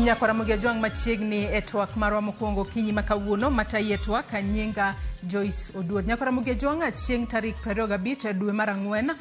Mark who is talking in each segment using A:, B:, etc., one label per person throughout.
A: Nyakwaramogi Ajwang' machiegni e twak marwa mokwongo okinyi ma kawuono matayi e twak nyinga Joyce Oduor. Nyakwaramogi Ajwang' chieng' tarik 25 dwe mar ang'wen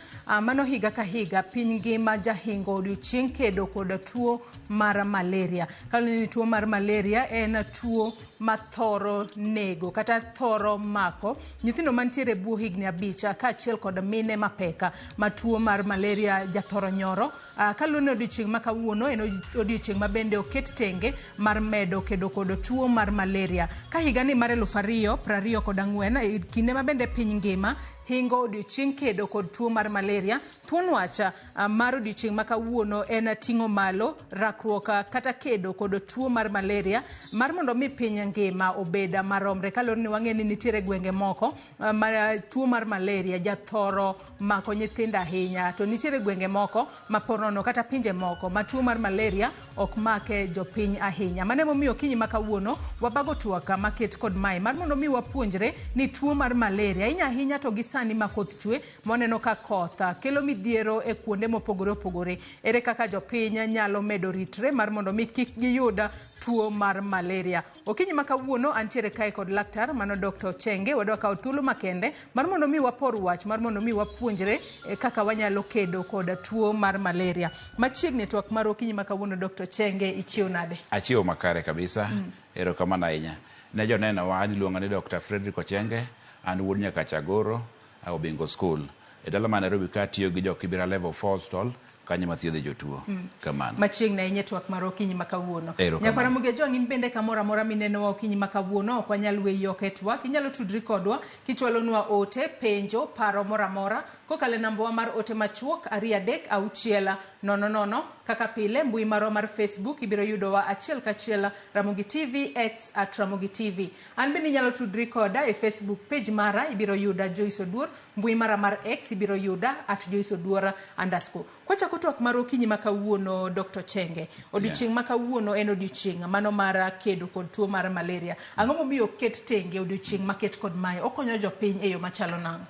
A: mano higa ka higa piny ngima jahingo odiochieng' kedo kod tuo mar malaria. Kaluwore ni tuo mar malaria en tuo ma thoro nego kata thoro mako nyithindo mantiere e bwo higni abich kaachiel kod mine mapek ma tuo mar malaria jathoro nyoro. Kaluwore ni odiochieng' ma kawuono en odiochieng' ma bende oket tenge mar medo kedo kod tuo mar malaria. Ka higani mar 2024 e kinde ma bende piny ngima hingo odiochieng' kedo kod tuo mar malaria, thuon wach mar odiochieng' ma kawuono en ting'o malo rakruok kata kedo kod tuo mar malaria mar mondo mi piny ngima obed maromre. Kaluwore ni wang'e ni nitiere gwenge moko ma tuo mar malaria jathoro mako nyithindo ahinya, to nitiere gwenge moko ma ponono kata pinje moko ma tuo mar malaria ok make jopiny ahinya. Mano emomiyo okinyi ma kawuono wabago twak maket kod mae mar mondo mi wapuonjre ni tuo mar malaria ahinya ahinya to gi sani ma koth chwe moneno ka koth kelo midhiero e kuonde mopogore opogore. Ere kaka jopiny nyalo medo ritre mar mondo mi kik giyud tuo mar malaria? Okinyi ma kawuono antiere kae kod laktar mano Dr. Chenge. Wadwa kawo thuolo makende mar mondo mi wapor wach mar mondo mi wapuonjre kaka wanyalo kedo kod tuo mar malaria. Machiegni e twak mar okinyi ma kawuono Dr. Chenge, ichiew nade?
B: Achiewo makare kabisa. Erokamano ahinya. Ne jonenowa, an iluonga ni Dr. Frederick Ochenge, an wuod Nyakach Agoro, a Obingo School. E dala ma Nairobi ka atiyo gi jo Kibera Level 4 Hospital, kanyo mathiedhe jotuo. Kamano.
A: Machiegni ahinya e twak mar okinyi ma kawuono.
B: Erokamano.
A: Nyakwara Ramogi Ajwang' in bende kamoro amora minenowa okinyi ma kawuono ok wanyal weyi oko e twak. Inyalo tudri kodwa kichwalonwa ote, penjo, paro moro amora kokalo e nambawa mar ote machuok 23600. Kaka pile mbui marwa mar Facebook ibiro yudowa achiel kachiel Ramogi TV, X at Ramogi TV. An bende inyalo tudri koda e Facebook page mara ibiro yuda Joyce Oduor, mbui mara mar X ibiro yuda at Joyce Oduor underscore. Kwachako twak mar okinyi ma kawuono Dr. Chenge, odiochieng' ma kawuono en odiochieng' mano mar kedo kod tuo mar malaria. Ang'o momiyo oket tenge odiochieng' maket kod mae? Okonyo jopiny e yo machalo nang'o?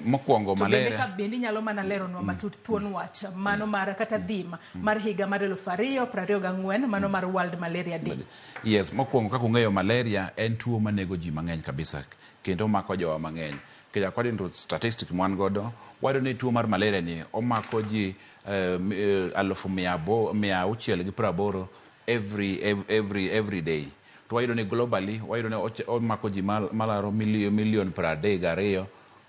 B: Mokwongo
A: To bende
B: malaria
A: ka bende inyalo mana leronwa matut thuon wach mano mar kata theme mar higa mar 2024 mano mar World Malaria Day.
B: Yes, mokwongo kaka ung'eyo malaria en tuo manego ji mang'eny kabisa kendo omako jowa mang'eny. Nikech according to statistics mwan godo, wayudo ni tuo mar malaria ni omako ji alufu 680 every day. To wayudo ni globally, wayudo ni omako ji malaro milion 32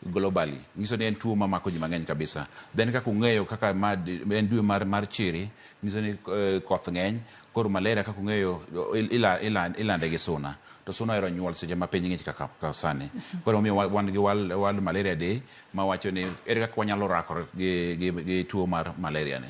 B: globally. Nyiso ni en tuo mamako ji mang'eny kabisa. Then kaka ung'eyo kaka ma en dwe mar chiri, nyiso ni koth ng'eny, koro malaria kaka ung'eyo ilande gi suna. To suna ohero nyuol seche ma piny ng'ich kaka sani. Koro omiyo wan gi World Malaria Day mawacho ni ere kaka wanyalo rakore gi tuo mar malaria ni.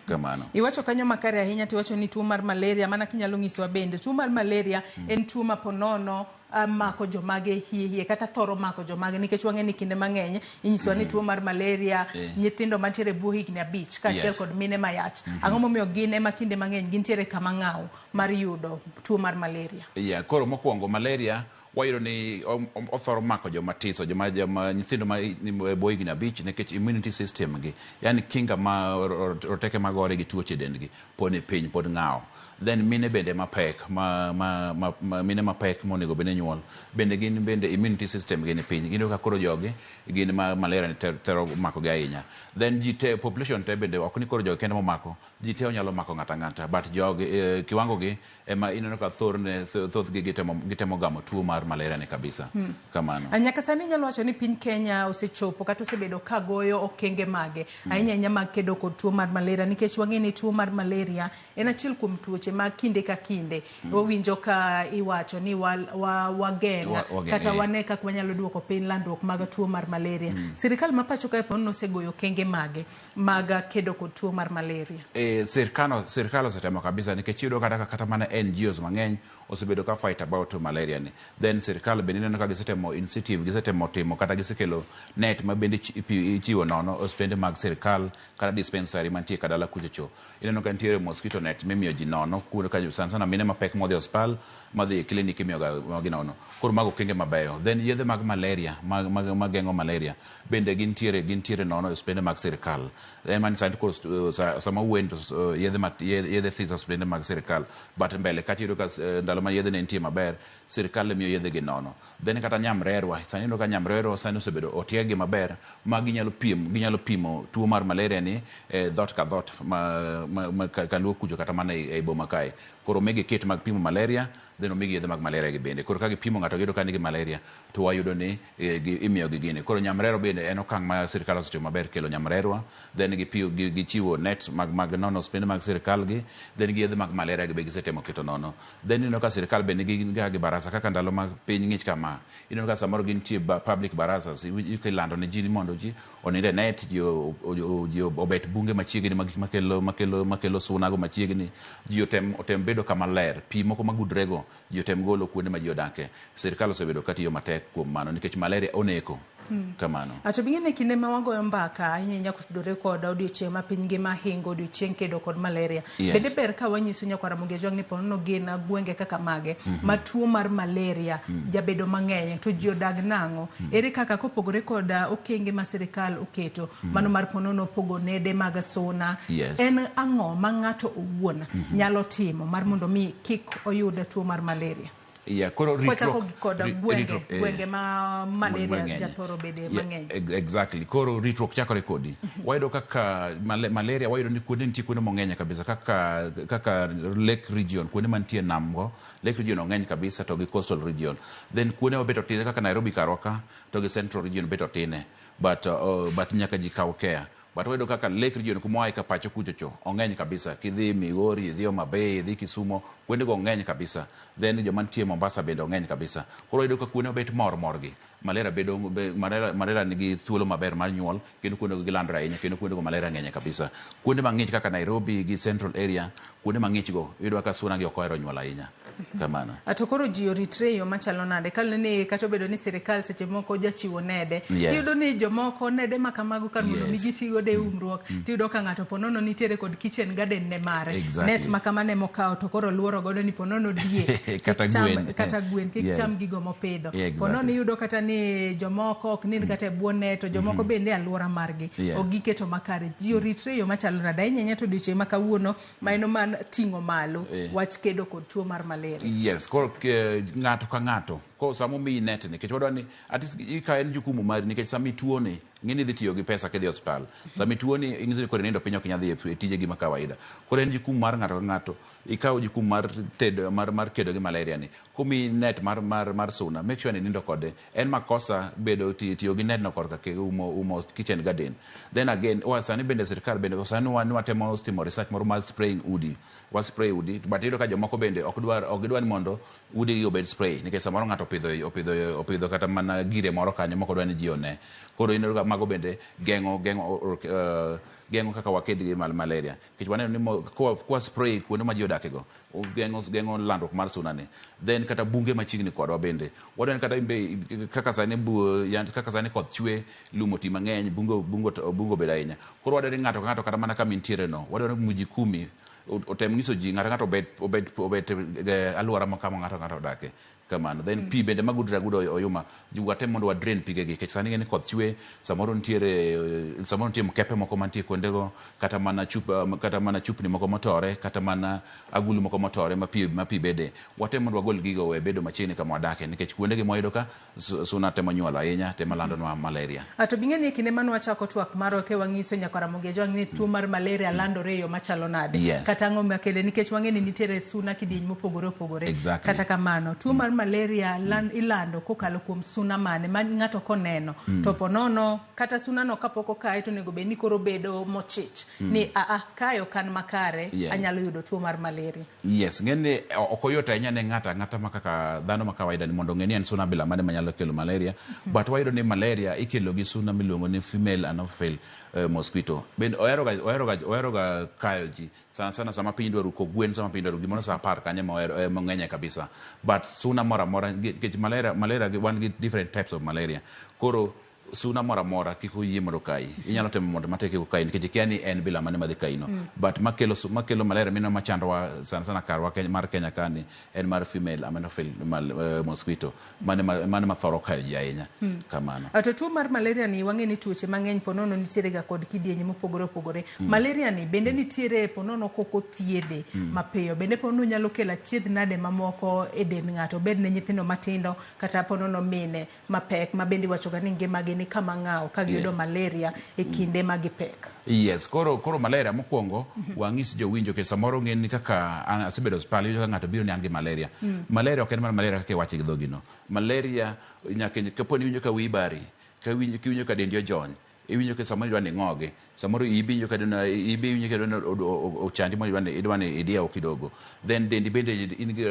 B: Kamano.
A: Iwacho kanyo makare ahinya tiwacho ni tuo mar malaria mana kinyalo nyisowa bende tuo mar malaria en tuo ma ponono mako jomage hie hie kata thoro mako jomage nikech wang'e ni kinde mang'eny inyisowa ni tuo mar malaria nyithindo mantiere e bwo higni abich kaachiel kod mine mayach. Ang'o momiyo gin ema kinde mang'eny gintiere kama ng'aw mar yudo tuo mar malaria?
B: Yeah, koro mokwongo malaria wayudo ni othoro mako joma tiso, joma nyithindo ma e bwo higni abich nikech immunity system gi, yani kinga ma roteke magore gi tuoche dendgi pod ni piny, pod ng'aw. Then mine bende mapek, ma mine mapek monego bed ni nyuol, bende gin bende immunity system gi ni piny. Iyudo ka koro jogi gin ma malaria ni thoro mako gi ahinya. Then ji te, population te bende ok ni koro jogi kende momako, ji te onyalo mako ng'ato ang'ata, but jogi kiwango gi ema ineno ka thothgi gitemo gamo tuo mar malaria ni kabisa. Kamano.
A: Nyaka sani inyalo wacho ni piny Kenya osechopo kata osebedo ka goyo okenge mage ahinya ahinya mag kedo kod tuo mar malaria nikech wang'e ni tuo mar malaria en achiel kuom tuoche ma kinde ka kinde wawinjo ka iwacho ni wageng' kata wane kaka wanyalo duoko piny landruok mag tuo mar malaria. Sirikal ma pacho kae pod nosegoyo okenge mage mag kedo kod tuo mar malaria?
B: Sirkal osetemo kabisa nikech iyudo kata mana NGOs mang'eny osebedo ka fight about malaria ni. Then sirkal bende ineno ka gisetemo initiative, gisetemo timo kata gisekelo net ma bende ichiwo nono osiptende mag sirkal kata dispensary mantie kadala kucho cho. Ineno ka nitiere mosquito net mimiyo ji nono kuonde ka sana sana mine mapek modhi e osiptal madhi e klinik imiyo ga gi nono. Koro mago okenge mabeyo. Then yedhe mag malaria mageng'o malaria bende gintiere nono e osiptende mag sirkal. En mani sani koro sama wuoye to yedhe this e osiptende mag sirkal, but mbele kacha iyudo ka ndalo ma yedhe ne nitie maber, sirkal ne miyo yedhe gi nono. Then kata nyamrerwa, sani iyudo ka nyamrerwa sani osebedo otieg gi maber ma ginyalo piem, ginyalo pimo tuo mar malaria ni e dhot ka dhot ma kaluo kucho kata mana e boma kae. Koro omigi kit mag pimo malaria, then omigi yedhe mag malaria gi bende. Koro ka gipimo ng'ato giyudo ka nigi malaria, to wayudo ni imiyo gi gini. Koro nyamrerwa bende en okang' ma sirkal osetimo maber kelo nyamrerwa, then gichiwo net mag nono osiptende mag sirkal gi, then gi yedhe mag malaria gi be gisetemo keto nono. Then ineno ka sirkal bende gin ga gi barasa kaka ndalo mag piny ng'ich kama. Ineno ka samoro gintie public barazas, ilando ne ji ni mondo ji onind e net, ji obet bunge machiegni mag gik makelo suna go machiegni, ji otem bedo kama ler, pi moko magudre go ji otem golo kuonde ma ji odake. Sirkal osebedo katiyo matek kuom mano nikech malaria oneko. Kamano.
A: To bing'e kinde ma wagoyo mbaka ahinya ahinya kotudore kod odiochieng' ma piny ngima hingo odiochieng' kedo kod malaria. Bende ber ka wanyiso nyakwar Ramogi Ajwang' ni ponono gin gwenge kaka mage ma tuo mar malaria jabedo mang'eny to ji odag nang'o. Ere kaka kopogore kod okenge ma sirikal oketo mano mar ponono pogo nede mag suna, en ang'o ma ng'ato owuon nyalo timo mar mondo mi kik oyud tuo mar malaria?
B: Yeah, koro
A: Kwachako kod gwenge ma malaria jathoro bede mang'eny.
B: Exactly. Koro ritruok chakore kodi. Wayudo kaka malaria wayudo ni kuonde nitie kuonde mong'eny kabisa kaka Lake Region, kuonde mantie nam go, Lake Region ong'eny kabisa to gi Coastal Region. Then kuonde mabet otine kaka Nairobi karwa ka to gi Central Region bet otine. But nyaka ji kaw care. But wayudo kaka Lake Region kuma wae ka pacho kucho cho ong'eny kabisa. Kidhi Migori, idhi Homa Bay, idhi Kisumo, kuonde go ong'eny kabisa. Then joma nitie Mombasa bende ong'eny kabisa. Koro wayudo ka kuonde mabet mor mor gi, malaria bedo malaria nigi thuolo maber mar nyuol kendo kuonde go gilandore ahinya kendo kuonde go malaria ng'enye kabisa. Kuonde mang'ich kaka Nairobi gi Central area, kuonde mang'ich go iyudo ka suna gi ok ohero nyuol ahinya. Kamano.
A: To koro ji oritre e yo machalo nade? Kaluwore ni kata obedo ni sirikal seche moko jachiwo nede, tiyudo ni jomoko nede ma kamago kar mondo mi giti godo e umruok, tiyudo ka ng'ato ponono nitiere kod kitchen garden ne mare. Net ma kamano ema okawo to koro luoro godo ni ponono diek
B: kata gwen,
A: kata gwen kik cham gigo mopidho. Ponono iyudo kata ni jomoko ok nind kata e bwo net, to jomoko bende e alwora margi ok giketo makare. Ji oritre e yo machalo nade? Ahinya ahinya to odiochieng' ma kawuono ma en mar ting'o malo wach kedo kod tuo mar malaria.
B: Yes, koro ng'ato ka ng'ato, koro sama omiyi net ni, nikech wadwa ni at least ikaw en jukumu mari, nikech sama ituo ni, ing'e ni idhi tiyo gi pesa kidhi e osiptal. Sama ituo ni, ing'e ni koro inindo piny ok inyal dhi e tijegi ma kawaida. Koro en jukumu mar ng'ato ka ng'ato, ikaw jukumu mar tedo mar kedo gi malaria ni. Komiyi net mar suna, make sure ni inindo kode. En makosa bedo tiyo gi net no korka umo kitchen garden. Then again, sani bende sirkal bende sani watemo timo research moro mar spraying udi. Wa spray udi, but iyudo ka jomoko bende ok gidwar ni mondo udi gi obed spray, nikech samoro ng'ato opidho kata mana gire moro kanyo mok odwa ni ji one. Koro ineno ka mago bende geng'o kaka waked gi malaria. Nikech waneno ni kwa spray kuonde ma ji odake go, geng'o landruok mar suna ni. Then kata bunge machiegni kodwa bende. Wadwa ni kata kaka sani kaka sani koth chwe, lum oti mang'eny, bungo obedo ahinya. Koro wadwa ni ng'ato ka ng'ato kata mana kama intiere no, wadwa ni muji kumi otem nyiso ji ng'ato ka ng'ato obet alwora ma kama ng'ato ng'ato odake. Kamano. Then pi bende magudre aguda oyuma, watem mondo wa drain pige gi, nikech sani ing'e ni koth chwe, samoro nitie mkepe moko mantie kuondego, kata mana chupni moko motore, kata mana agulu moko motore ma pi bede. Watem mondo wagol gigo owe bedo machiegni kama wadake, nikech kuondegi mwayudo ka suna temo nyuol ahinya, temo landonwa malaria.
A: To bing'e ni kinde mane wachako twak marwa ke wang'iso nyakwar Ramogi Ajwang' ni tuo mar malaria landore e yo machalo nade. Kata ang'o makele, nikech wang'e ni nitiere suna kidieny mopogore opogore. Kata kamano, tuo mar malaria ilando kokalo kuom suna mane ma ng'ato koneno to ponono kata suna no kapok okaye to onego bed ni koro bedo mochich ni kae ok an makare, anyalo yudo tuo mar malaria.
B: Yes, ng'eni ok oyot ahinya ne ng'ato ang'ata ma kaka dhano ma kawaida ni mondo ong'e ni en suna bila mane manyalo kelo malaria. But wayudo ni malaria ikelo gi suna miluongo ni female anopheles mosquito. Bende ohero ga kayo ji. Sana sana sama piny dwa ru kogwen, sama piny dwa ru gimoro saa apar kanyo ema ohero ema ong'enye kabisa. But suna moro amora nikech malaria malaria wan gi different types of malaria. Koro suna moro amora kik oyie mondo okayi. Inyalo temo mondo matek kik okayi nikech ikia ni en bila mane madhi kayi no. But makelo makelo malaria mineno machandowa sana sana karwa mar Kenya ka ni en mar female anopheles mosquito. Mano ema mano ema thoro kayo ji ahinya. Kamano.
A: To tuo mar malaria ni wang'e ni tuoche mang'eny ponono nitiere ga kod kidienje mopogore opogore. Malaria ni bende nitiere ponono kok othiedhe mapiyo. Bende ponono nyalo kelo achiedh nade mamoko e dend ng'ato obed ne nyithindo matindo kata ponono mine mapek ma bende iwacho ga ni ngimagi ni kama ng'aw ka giyudo malaria e kinde ma gipek.
B: Yes, koro koro malaria mokwongo wang'is jowinjo ke samoro ng'e ni kaka an asebedo osiptal iyudo ka ng'ato biro ni an gi malaria. Malaria ok en mana malaria kaka iwache gi dhogi no. Malaria nyaka kapo ni iwinjo ka wiyi bari, ka iwinjo kiwinjo ka dendi ojony, iwinjo ka samoro idwa ni ing'ogi, samoro iyi be iwinjo ka iyi be iwinjo ka idwa ni ochandi moro idwa ni idwa ni idiew kidogo. Then dendi bende in gi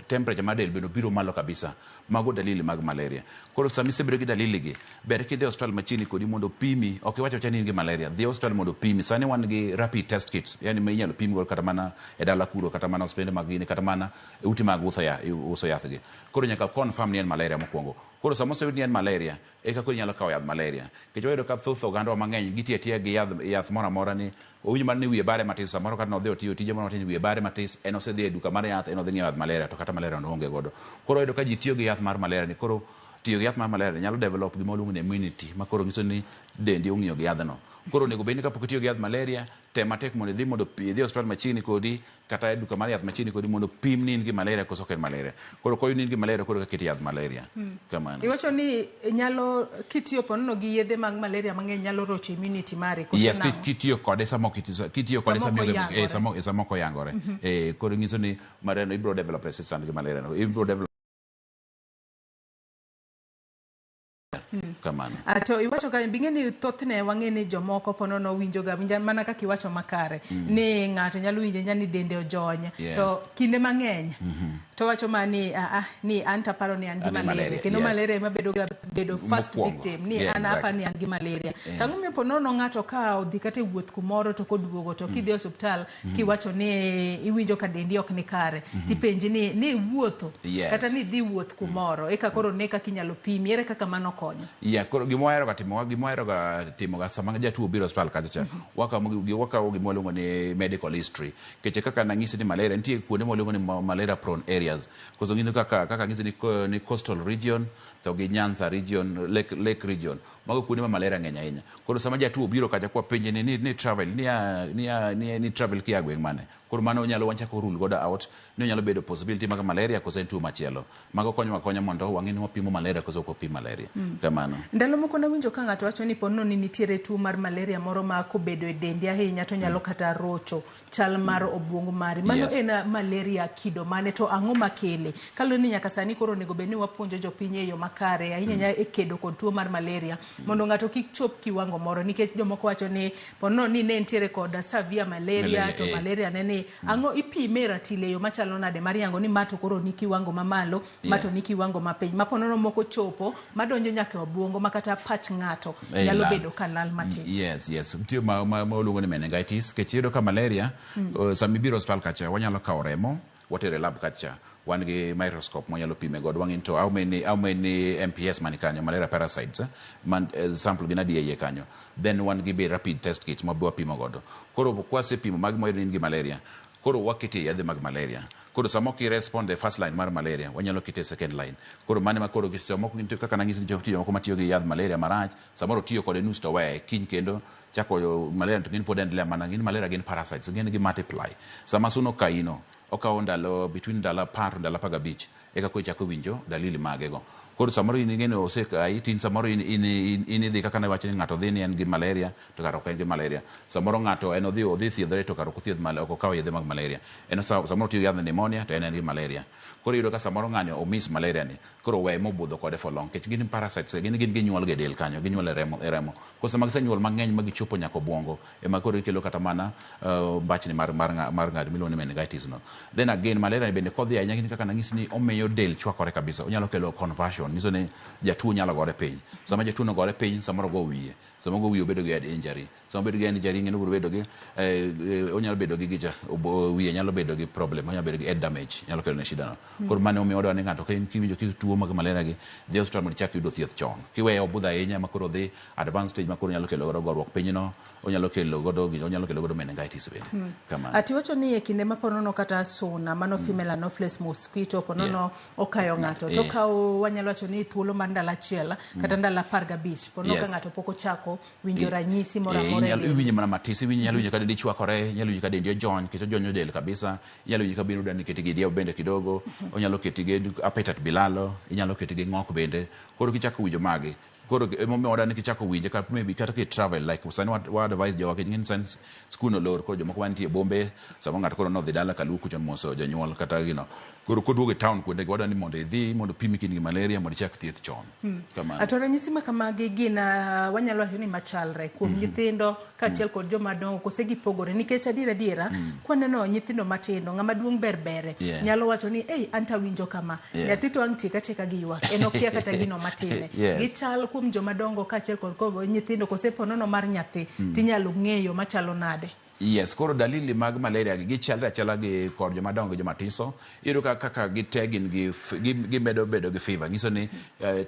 B: temperature mar del bende obiro malo kabisa. Mago dalili mag malaria. Koro sama isebedo gi dalili gi, ber kidhi e osiptal machiegni kodi mondo opimi. Ok iwach awacha ni in gi malaria, dhi e osiptal mondo opimi. Sani wan gi rapid test kits, yani ma inyalo pim go kata mana e dala kuro, kata mana osiptende mag gini, kata mana e ute mag uso yath, uso yath gi. Koro nyaka confirm ni en malaria mokwongo. Koro sama oseyud ni en malaria, eka koro inyalo kawo yadh malaria. Nikech wayudo ka thoth ogandawa mang'eny gitiyo atiya gi yadh, yath moro amora ni owinjo mana ni wiye bare matis, samoro kata nodhi otiyo tije moro matin wiye bare matis, en osedhi e duka mar yath, en odhi ng'iewo yadh malaria to kata malaria no oonge godo. Koro wayudo ka ji tiyo gi yath mar malaria ni koro tiyo gi yath mar malaria ni nyalo develop gima waluongo ni immunity ma koro nyiso ni dendi ong'iyo gi yadhno. Koro onego bed ni kapok itiyo gi yadh malaria, tem matek mondo idhi mondo idhi e osiptal machiegni kodi kata e duka mar yath machiegni kodi mondo pim ni in gi malaria koso ok en malaria. Koro koyud ni in gi malaria koro eka keti yadh malaria. Kamano.
A: Iwacho ni nyalo kitiyo ponono gi yedhe mag malaria mang'eny nyalo rocho immunity mari koso
B: Yes,
A: nang'o?
B: kitiyo kode sama ok kitiyo kode
A: Sama
B: sama
A: ok
B: ionge
A: oyangore.
B: sama sama ok oyangore. Koro nyiso ni malaria no ibiro develop resistance gi malaria no. Ibiro develop kamano.
A: To iwacho ka bing'e ni thothne wang'e ni jomoko ponono winjo ga winja mana kaka iwacho makare ni ng'ato nyalo winjo nya ni dende ojony to kinde mang'eny to wacho ma ni ni an taparo ni an gi
B: An gi
A: malaria
B: malaria,
A: kendo malaria ema bedo ga bedo first
B: Mokwongo.
A: victim ni an apa ni an gi malaria. To ang'o momiyo ponono ng'ato ka odhi kata e wuoth kumoro to koduogo to kidhi e osiptal kiwacho ni iwinjo ka dendi ok ni kare tipenji ni ni iwuotho kata ni idhi wuoth kumoro eka koro ne kaka inyalo pimi ere kaka mano konyo?
B: Yeah, koro gima wahero ga timo gima wahero ga timo ga sama jatuo obiro e osiptal kacha cha, wakawo gima waluongo ni medical history. Nikech kaka nang'isi ni malaria nitie kuonde ma waluongo ni malaria prone areas. Koso ng'ino kaka kaka ang'isi ni coastal region to gi Nyanza region, lake region. Mago kuonde ma malaria ng'eny ahinya. Koro sama jatuo obiro kacha kwa penje ni travel ni travel kia gweng' mane. Koro mano nyalo wachako rule godo out ni onyalo bedo possibility mag malaria koso en tuo machielo. Mago konyowa akonya mondo wang'e ni wapimo malaria koso ok wapim malaria. Kamano.
A: Ndalo moko nawinjo ka ng'ato wacho ni ponono ni nitiere tuo mar malaria moro ma kobedo e dendi ahinya to nyalo kata rocho chal mar obuongo mari. Mano en malaria kido mane to ang'o makele? Kaluwore ni nyaka sani koro onego bed ni wapuonjo jopiny e yo makare ahinya ahinya e kedo kod tuo mar malaria mondo ng'ato kik chop kiwango moro nikech jomoko wacho ni ponono ni ne nitiere kod severe malaria
B: Malaria,
A: to malaria ne ni ang'o ipime e ratil e yo machalo nade mar yango ni ma to koro ni kiwango mamalo ma to ni kiwango mapiny ma ponono moko chopo madonjo nyaka e obuongo ma kata pach ng'ato nyalo bedo ka lal matin.
B: Yes, yes. Nitie ma waluongo ni meningitis. Nikech iyudo ka malaria, sama ibiro e osiptal kacha, wanyalo kawo remo, watero e lab kacha. Wan gi microscope mwanyalo pime godo. Wang'e ni to how many MPS man kanyo, malaria parasites, man, sample gin adi e iye kanyo. Then wan gi be rapid test kit ma be wapimo godo. Koro kwasepimo magi mwayudo ni in gi malaria, koro wakete e yedhe mag malaria. Koro sama ok i respond e first line mar malaria, wanyalo kete e second line. Koro mano ema koro jomoko kaka nang'isi ni nitie jomoko matiyo gi yadh malaria marach, samoro otiyo kode nus to oweye, kiny kendo chako malaria to gin pod endelea mana, gin malaria gin parasites, gin gi multiply. Sama suna okayi no, okawo ndalo between ndalo 10 to ndalo 15 eka koro ichako winjo dalili mage go. Koro samoro in ing'e ni osekayi, to in samoro in idhi kaka nawacho ni ng'ato dhi ni en gi malaria to kara ok en gi malaria. Samoro ng'ato en odhi thiedhore to kara ok othiedh ok okawo yedhe mag malaria. En samoro otiyo gi yadh pneumonia to en en gi malaria. Koro iyudo ka samoro ng'ani omiss malaria ni, koro oweye mobudho kode for long. Nikech gin parasites, gin ginyuol ga e del kanyo, ginyuol e remo, e remo. Koro sama gisenyuol mang'eny ma gichopo nyaka obuongo, ema koro gikelo kata mana mbachni mar ng'ato miluongo ni meningitis no. Then again, malaria ni bende kodhi ahinya gin kaka nang'isi ni omiyo del chwakore kabisa. Onyalo kelo conversion, nyiso ni jatuo nyalo gore piny. Sama jatuo no gore piny, samoro ogo wiye. Sama wiye obedo gi head injury, sama obedo gi head injury, ing'e ni obiro bedo gi onyalo bedo gi gicha, wiye nyalo bedo gi problem, onyalo bedo gi head damage, nyalo kelo ne shida no. Koro mano omiyo wadwaro ni ng'ato ka in kiwinjo ki tuo mag malaria gi, dhi e osiptal mondo ichak yudo thieth chon. Kiweyo obudho ahinya ma koro odhi advanced stage ma koro nyalo kelo godo goruok piny no, onyalo kelo godo onyalo kelo godo meningitis bende. Kamano.
A: Ati wacho ni e kinde ma ponono kata suna mano female anopheles mosquito ponono okayo ng'ato to okawo, wanyalo wacho ni thuolo mar ndalo achiel kata ndalo 15 ponono ka ng'ato pok ochako winjo ranyisi moro amora e del.
B: Iwinjo mana matis, iwinjo, inyalo winjo ka dendi chwakore, inyalo winjo ka dendi ojony, nikech ojonyo del kabisa. Inyalo winjo ka biro dani keti gi diewo bende kidogo, onyalo keti gi appetite bilalo, inyalo keti gi ng'ok bende. Koro kichako winjo magi, koro emomiyo wadwaro ni kichako winje kata maybe kata ki travel, like sani wa advise jowa, nikech ing'e sani skul olor, koro jomoko mantie e bombe, samoro ng'ato koro nodhi dala kaluo kucho moso jonyuol kata gino. Koro koduogo e town kuondegi, wadwaro ni mondo idhi mondo pimi ka in gi malaria mondo ichak thieth chon. Kamano.
A: To ranyisi ma kamagi gin wanyalo wacho ni machalre kuom nyithindo kaachiel kod joma dongo, kose gipogore? Nikech adier adiera kwaneno nyithindo matindo, ng'ama duong' ber bere nyalo wacho ni ei an to awinjo kama, nyathi to ang' tiek atieka gi ywak, en okia kata gino matime. Gichal kuom joma dongo kaachiel kod nyithindo, kose ponono mar nyathi tinyalo ng'eyo machalo nade?
B: Yes, koro dalili mag malaria gi gichalre achala gi kod joma dongo gi joma tiso. Iyudo ka kaka gite gin gi gimedo bedo gi fever, nyiso ni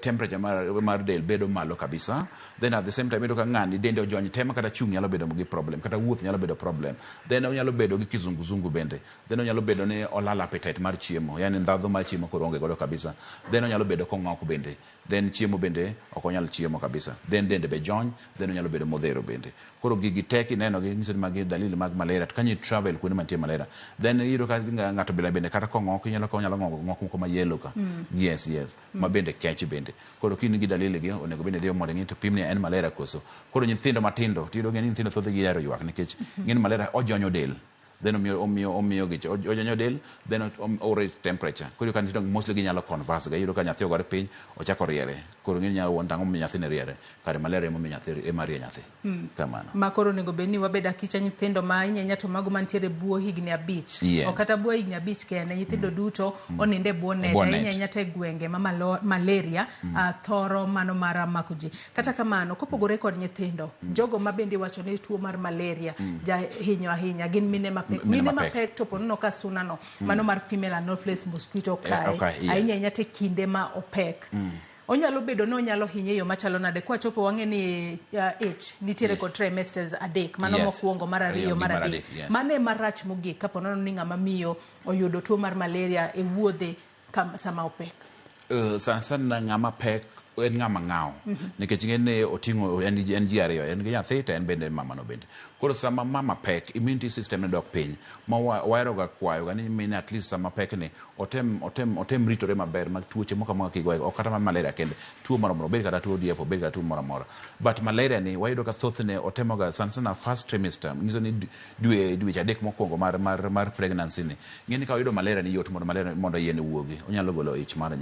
B: temperature mar del bedo malo kabisa. Then at the same time iyudo ka ng'ani dende ojony te ma kata chung' nyalo bedo gi problem, kata wuoth nyalo bedo problem. Then onyalo bedo gi kizunguzungu bende. Then onyalo bedo ni olalo appetite mar chiemo, yani ndhadhu mar chiemo koro onge godo kabisa. Then onyalo bedo kong'ok bende. Then chiemo bende ok onyal chiemo kabisa. Then dende be jony, then onyalo bedo modhero bende. Koro gigi te kineno gi nyiso ni magi dalili mag malaria. To kanyo travel kuonde mantie malaria, then iyudo ka ng'ato bende bende kata kong'ok, inyalo ka onyalo ng'oko ng'ok moko ma yellow ka. Yes, ma bende kech bende. Koro ka in gi dalili gi, onego bed ni idhi mondo ing'i to pim ni en malaria koso. Koro nyithindo matindo, tiyudo ni nyithindo thoth gi gihero ywak nikech ng'eni malaria ojonyo del. Then omiyo gicha ojonyo del, then o raise temperature. Koro iyudo ka nyithindo mostly ginyalo converse ga. Iyudo ka nyathi ogore piny, ochako riere. Koro ng'eni nyalo wuon tang'o momiyo nyathini riere. Kare malaria emomiyo nyathi ema rie nyathi. Kamano.
A: Ma koro onego bed ni wabed akicha nyithindo ma ahinya ahinya to mago mantiere buo higni 5. Ok kata buo higni 5 kende, nyithindo duto oninde e buo net,
B: buo
A: ahinya
B: net.
A: Ahinya to e gwenge ma malaria thoro mano mar mako ji. Kata kamano, kopogore kod nyithindo, jogo ma bende iwacho ni tuo mar malaria jahinyo ahinya gin mine mapek.
B: Mine
A: Mine
B: mapek.
A: mapek to ponono ka suna no, mano mar female anopheles mosquito kae, ahinya ahinya to e kinde ma opek. Onyalo bedo ni onyalo hinye e yo machalo nade? Kwachopo wang'e ni ich nitiere kod trimesters adek, mano mokwongo, mar ariyo,
B: Ariyo gi
A: mar
B: mar
A: adek.
B: adek, yes.
A: Mano ema rach mogik kapo nono ni ng'ama miyo oyudo tuo mar malaria e wuodhe sama opek.
B: Sana sana ng'ama pek en ng'ama ng'aw, nikech ing'e ni oting'o en ji ariyo, en gi nyathi to en bende mama no bende. Koro sama mama pek, immunity system ne dok piny, ma wahero ga kwayo ga ni mine at least sama pek ni otem ritore maber mag tuoche moko amora kik goye, ok kata mar malaria kende, tuo moro amora, obed kata tuo diep, obed kata tuo moro amora. But malaria ni wayudo ka thothne otemo ga sana sana first trimester, nyiso ni dweche 3 mokwongo mar pregnancy ni. Ing'e ni ka oyudo malaria ni yot mondo malaria mondo iye ne wuogi, onyalo golo ich mar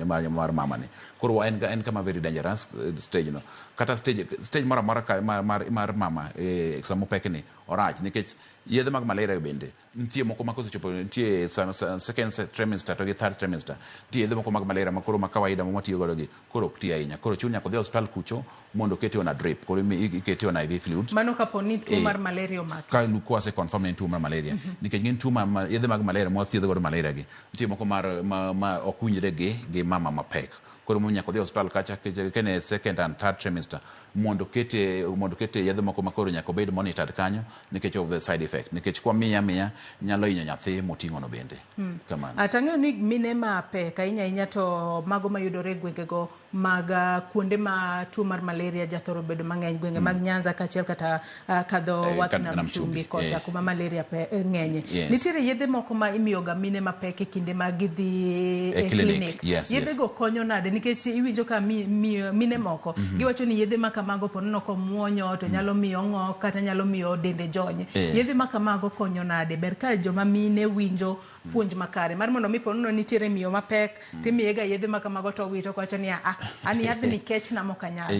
B: mama ni. Koro en kama very dangerous stage no. Kata stage moro amora ka mar mama sama opek ni orach, nikech yedhe mag malaria bende nitie moko ma kosechopo nitie second trimester to gi third trimester, nitie yedhe moko mag malaria ma koro ma kawaida ma watiyo godo gi koro ok ti ahinya. Koro chuno nyaka odhi e osiptal kucho mondo okete on a drip, koro ikete on IV fluids.
A: Mano kapo ni tuo mar malaria omake.
B: Ka kwase confirm ni en tuo mar malaria, nikech gin tuo ma yedhe mag malaria ma wathiedho godo malaria gi nitie moko mar ma ok winjre gi mama mapek. Koro mondo nyaka odhi e osiptal kacha kene second and third trimester mondo kete yedhe moko ma koro nyaka obed monitored kanyo nikech of the side effect, nikech kwa miya miya nyalo hinyo nyathi moting'o no bende. Kamano.
A: Tang'eyo ni mine mapek ahinya ahinya to mago mayudore e gwengego mag kuonde ma tuo mar malaria jathoro bedo mang'eny, gwenge mag Nyanza kaachiel kata kadho wath Nam
B: Nam
A: Chumbi
B: Chumbi,
A: kocha kuma malaria ng'enye. Nitiere yedhe moko ma imiyoga mine mapek e kinde ma gidhi
B: E
A: e
B: clinic.
A: clinic.
B: Yes.
A: Yedhego konyo nade? Nikech iwinjo ka mine moko giwacho ni yedhe ma kamago ponono komuonyo to nyalo miyo ng'ok kata nyalo miyo dende jony. Yedhe ma kamago konyo nade? Ber ka joma mine winjo puonj makare mar mondo mi ponono nitiere miyo mapek timiyega yedhe ma kamago to owito kowacho niya, ah, an yadhni kechna mok anyal.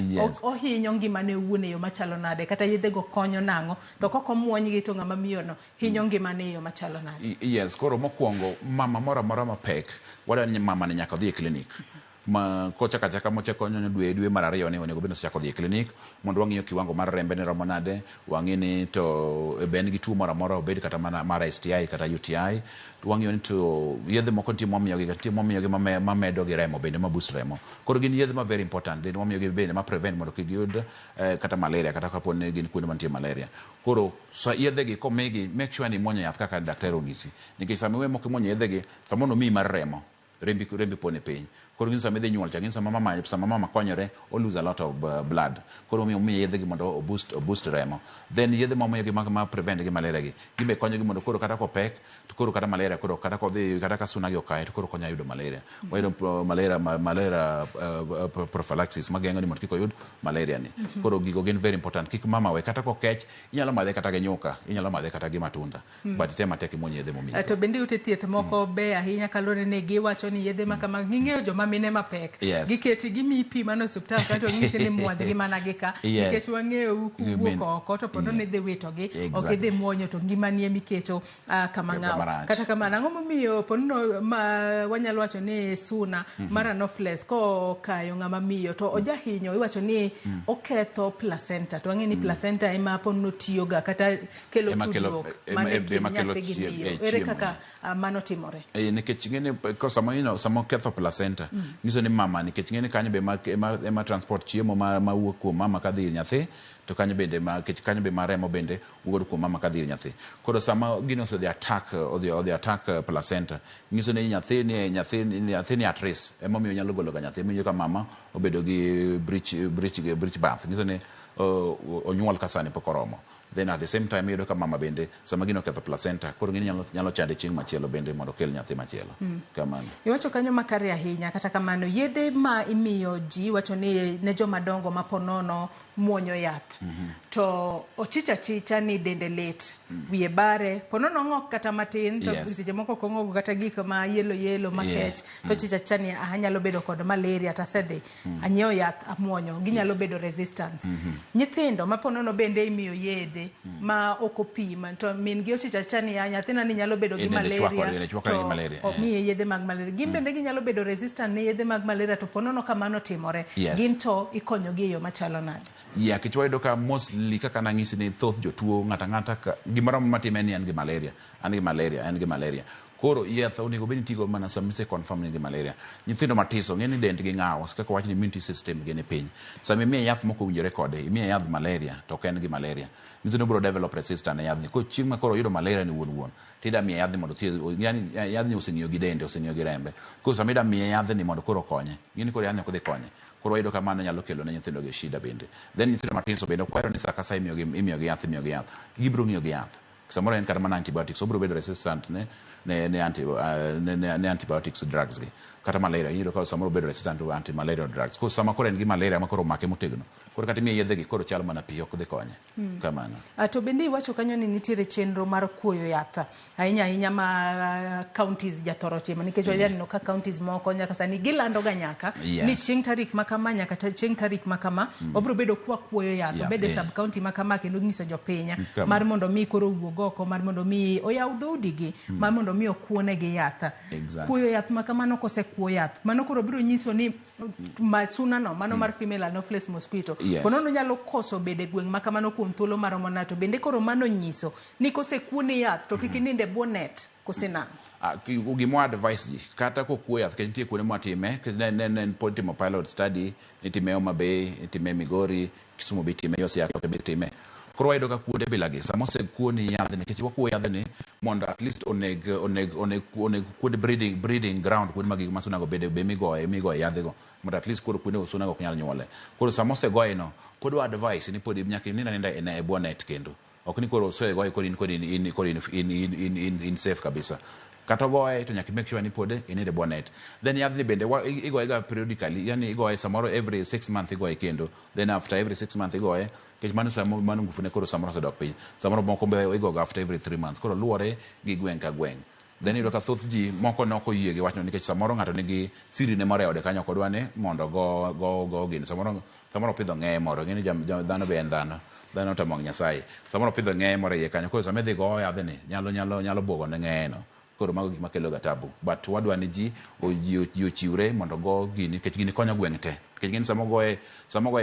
A: Ohinyo ngimane owuon e yo machalo nade? Kata yedhego konyo nang'o? To kok omuonygi to ng'ama miyono hinyo ngimane e yo machalo nade?
B: Yes, koro mokwongo mama moro amora mapek wadwaro ni mama ni nyaka odhi e clinic. Ma kochako achaka mochako nyonyo dwe dwe mar ariyo ni onego bed ni osechako dhi e klinik mondo wang'iyo kiwango mar rembe ne romo nade, wang'i ni to be en gi tuo moro amora obed kata mana mar STI kata UTI. Wang'iyo ni to yedhe moko nitie mwamiyogi nitie mwamiyogi mamedo gi remo bende ma boost remo. Koro gin yedhe ma very important then wamiyogi bende ma prevent mondo kik giyud kata malaria kata kapo ni gin kuonde mantie malaria. Koro sa yedhe gi komigi make sure ni imuonyo yath kaka daktari onyisi. Nikech sama iwe mok imuonyo yedhe gi samoro nomiyi mar remo rembi rembi poni piny. Koro gin sama idhi nyuol cha gin sama mama sama mama konyore o lose a lot of blood. Koro omiyo omiye yedhe gi mondo o boost o boost remo. Then yedhe mwamiyogi ma, ma prevent gi malaria gi gin be konyogi mondo koro kata kopek to koro kata malaria koro kata kodhi kata ka suna gi okaye to koro ok onyal yudo malaria. Wayudo malaria malaria prophylaxis mageng'o ni mondo kik oyud malaria ni. Koro gigo gin very important. Kik mama we kata kokech inyalo madhe kata gi nyuka, inyalo madhe kata gi matunda. But item matek imuony yedhe momiyi.
A: To bende ute thieth moko beyo ahinya kaluwore ni giwacho ni yedhe ma kama ging'eyo joma mine mapek. Giketi gimiyi pi mano e osiptal kato ging'isi ni muonygi mana gi ka. Nikech wang'eyo kuwuok oko to pono ni idhi witogi, ok idhi muonyo to ngimani ema iketo kama ng'aw. Kata kamano ang'o momiyo ponono ma wanyalo wacho ni suna mar anopheles kokayo ng'ama miyo to ojahinyo iwacho ni oketho placenta to wang'e ni placenta ema ponono tiyoga kata kelo tudruok mane kind nyathi gi miyo. Ere kaka mano timore?
B: Nikech ing'eni sama ino sama oketho placenta nyiso ni mama nikech ing'eni kanyo be ema transport chiemo mawuok kuom mama kadhi ir nyathi to kanyo bende ma nikech kanyo be ma remo bende wuok kuom mama kadhi ir nyathi. Koro sama gino osedhi attack odhi odhi attack placenta nyiso ni nyathi ni nyathi nyathi ni at risk emomiyo onyalo golo ga nyathi emomiyo ka mama obedo gi breech breech breech birth nyiso ni onyuol ka sane pok oromo. Then at the same time iyudo ka mama bende sama gino oketho placenta koro gini nyalo, nyalo chande chieng' machielo bende mondo okel nyathi machielo. Kamano.
A: Iwacho kanyo makare ahinya kata kamano yedhe ma imiyo ji iwacho ni ne joma dongo ma ponono muonyo yath to ochich achicha ni dende lit wiye bare ponono ong'ok kata matin to seche moko ok ong'ogo kata gik ma yelo yelo makech to ochich achicha ni anyalo bedo kod malaria to asedhi anyiewo yath amuonyo ginyalo bedo resistant. Nyithindo ma ponono bende imiyo yedhe ma ok opim to min gi ochicha achicha ni nyathina ni nyalo bedo gi malaria to omiye yedhe mag malaria gin bende ginyalo bedo resistant ne yedhe mag malaria to ponono kamano timore gin to ikonyogi e yo machalo nade?
B: Yeah, nikech wayudo ka mostly kaka nang'isi ni thoth jotuo ng'ato ang'ata gimoro amora matime ni en gi malaria, an gi malaria, en gi malaria. Koro yath onego bed ni itigo mana sama ise confirm ni in gi malaria. Nyithindo matiso ng'e ni dendgi ng'aw, kaka wawach ni immunity system gi ni piny. Sama imiye yath mok owinjore kode, imiye yadh malaria to ok en gi malaria, nyiso ni obiro develop resistance ne yadhni. Koro chieng' ma koro oyudo malaria ni wuon wuon, tida miye yadhni mondo othiedh, yani yadhni oseng'iyo gi dende, oseng'iyo gi rembe. Koro sama ida miye yadhni mondo koro okonye, ng'e ni koro yadhni ok dhi konye. Koro wayudo ka mano nyalo kelo ne nyithindo gi shida bende. Then nyithindo matiso bende ok wahero ni saa ka saa imiyogi imiyogi yath imiyogi yath. Gibiro ng'iyo gi yath. Samoro en kata mana antibiotics, obiro bedo resistant ne ne ne, anti, ne, ne, ne antibiotics drugs gi. Kata malaria, iyudo ka samoro obedo resistant to anti malarial drugs. Koro sama koro en gi malaria ma koro omake motegno, koro kata imiye yedhe gi koro chal mana pi ok dhi konye. Kamano.
A: To bende iwacho kanyo ni nitiere chenro mar kuoyo yath ahinya ahinya ma counties jathoro timo nikech wajaneno ka counties moko nyaka sani gilando ga nyaka ni chieng' tarik ma kama nyaka chieng' tarik ma kama wabiro bedo kwa kuoyo yath obed e sub county ma kama kendo nyiso jopiny mar mondo mi koro owuog oko mar mondo mi oyaw dhoudigi mar mondo mi okuonegi yath. Kuoyo yath ma kamano kosekuo yath mano koro biro nyiso ni suna no mano mar female anopheles mosquito ponono nyalo koso bedo e gweng' ma kamano kuom thuolo maromo nade to bende koro mano nyiso ni kosekuoni yath to kik inind e bwo net kose nang'o?
B: Gima advice ji kata kokuo yath nikech nitie kuonde mwatime ne, ne, ne pod timo pilot study nitime Homa Bay, nitime Migori, Kisumu be itime, yo Siaya be itime. Koro wayudo ka kuonde bila gi sama osekuoni yadhni nikech wakuo yadhni mondo at least oneg oneg oneg oneg kuonde breeding breeding ground kuonde ma gik ma sunago bede be migoye migoye yadhgo mondo at least koro kuonde sunago ok nyal nyuole. Koro sama osegoye no pod wa advice ni pod nyaka inind aninda e bwo net kendo. Ok ni koro osegoye koro in koro in in koro in in in in in in safe kabisa. Kata ogoye to nyaka make sure ni pod inindo e bwo net. Then yadhni bende igoye ga periodically, yani igoye samoro every 6 months igoye kendo. Then after every 6 months igoye, nikech mano samo mano ngufu ne koro samoro osedok piny. Samoro moko be igoga after every 3 months. Koro luwore gi gweng' ka gweng'. Then iyudo ka thoth ji moko ne ok oyie gi wachno nikech samoro ng'ato nigi siri ne moro e ode kanyo ok odwa ni mondo go go go gini. Samoro samoro opidho ng'eye moro, ing'e ni dhano be en dhano. Dhano otamo wang' Nyasaye. Samoro opidho ng'eye moro e iye kanyo, koro sama idhi go yadhni nyalo nyalo nyalo buogo ne ng'eye no. Koro Koro mago gik makelo ga tabu. But wadwa ni ji ji ochiwre mondo go gini, nikech gini konyo gweng' te. Nikech gini sama ogoye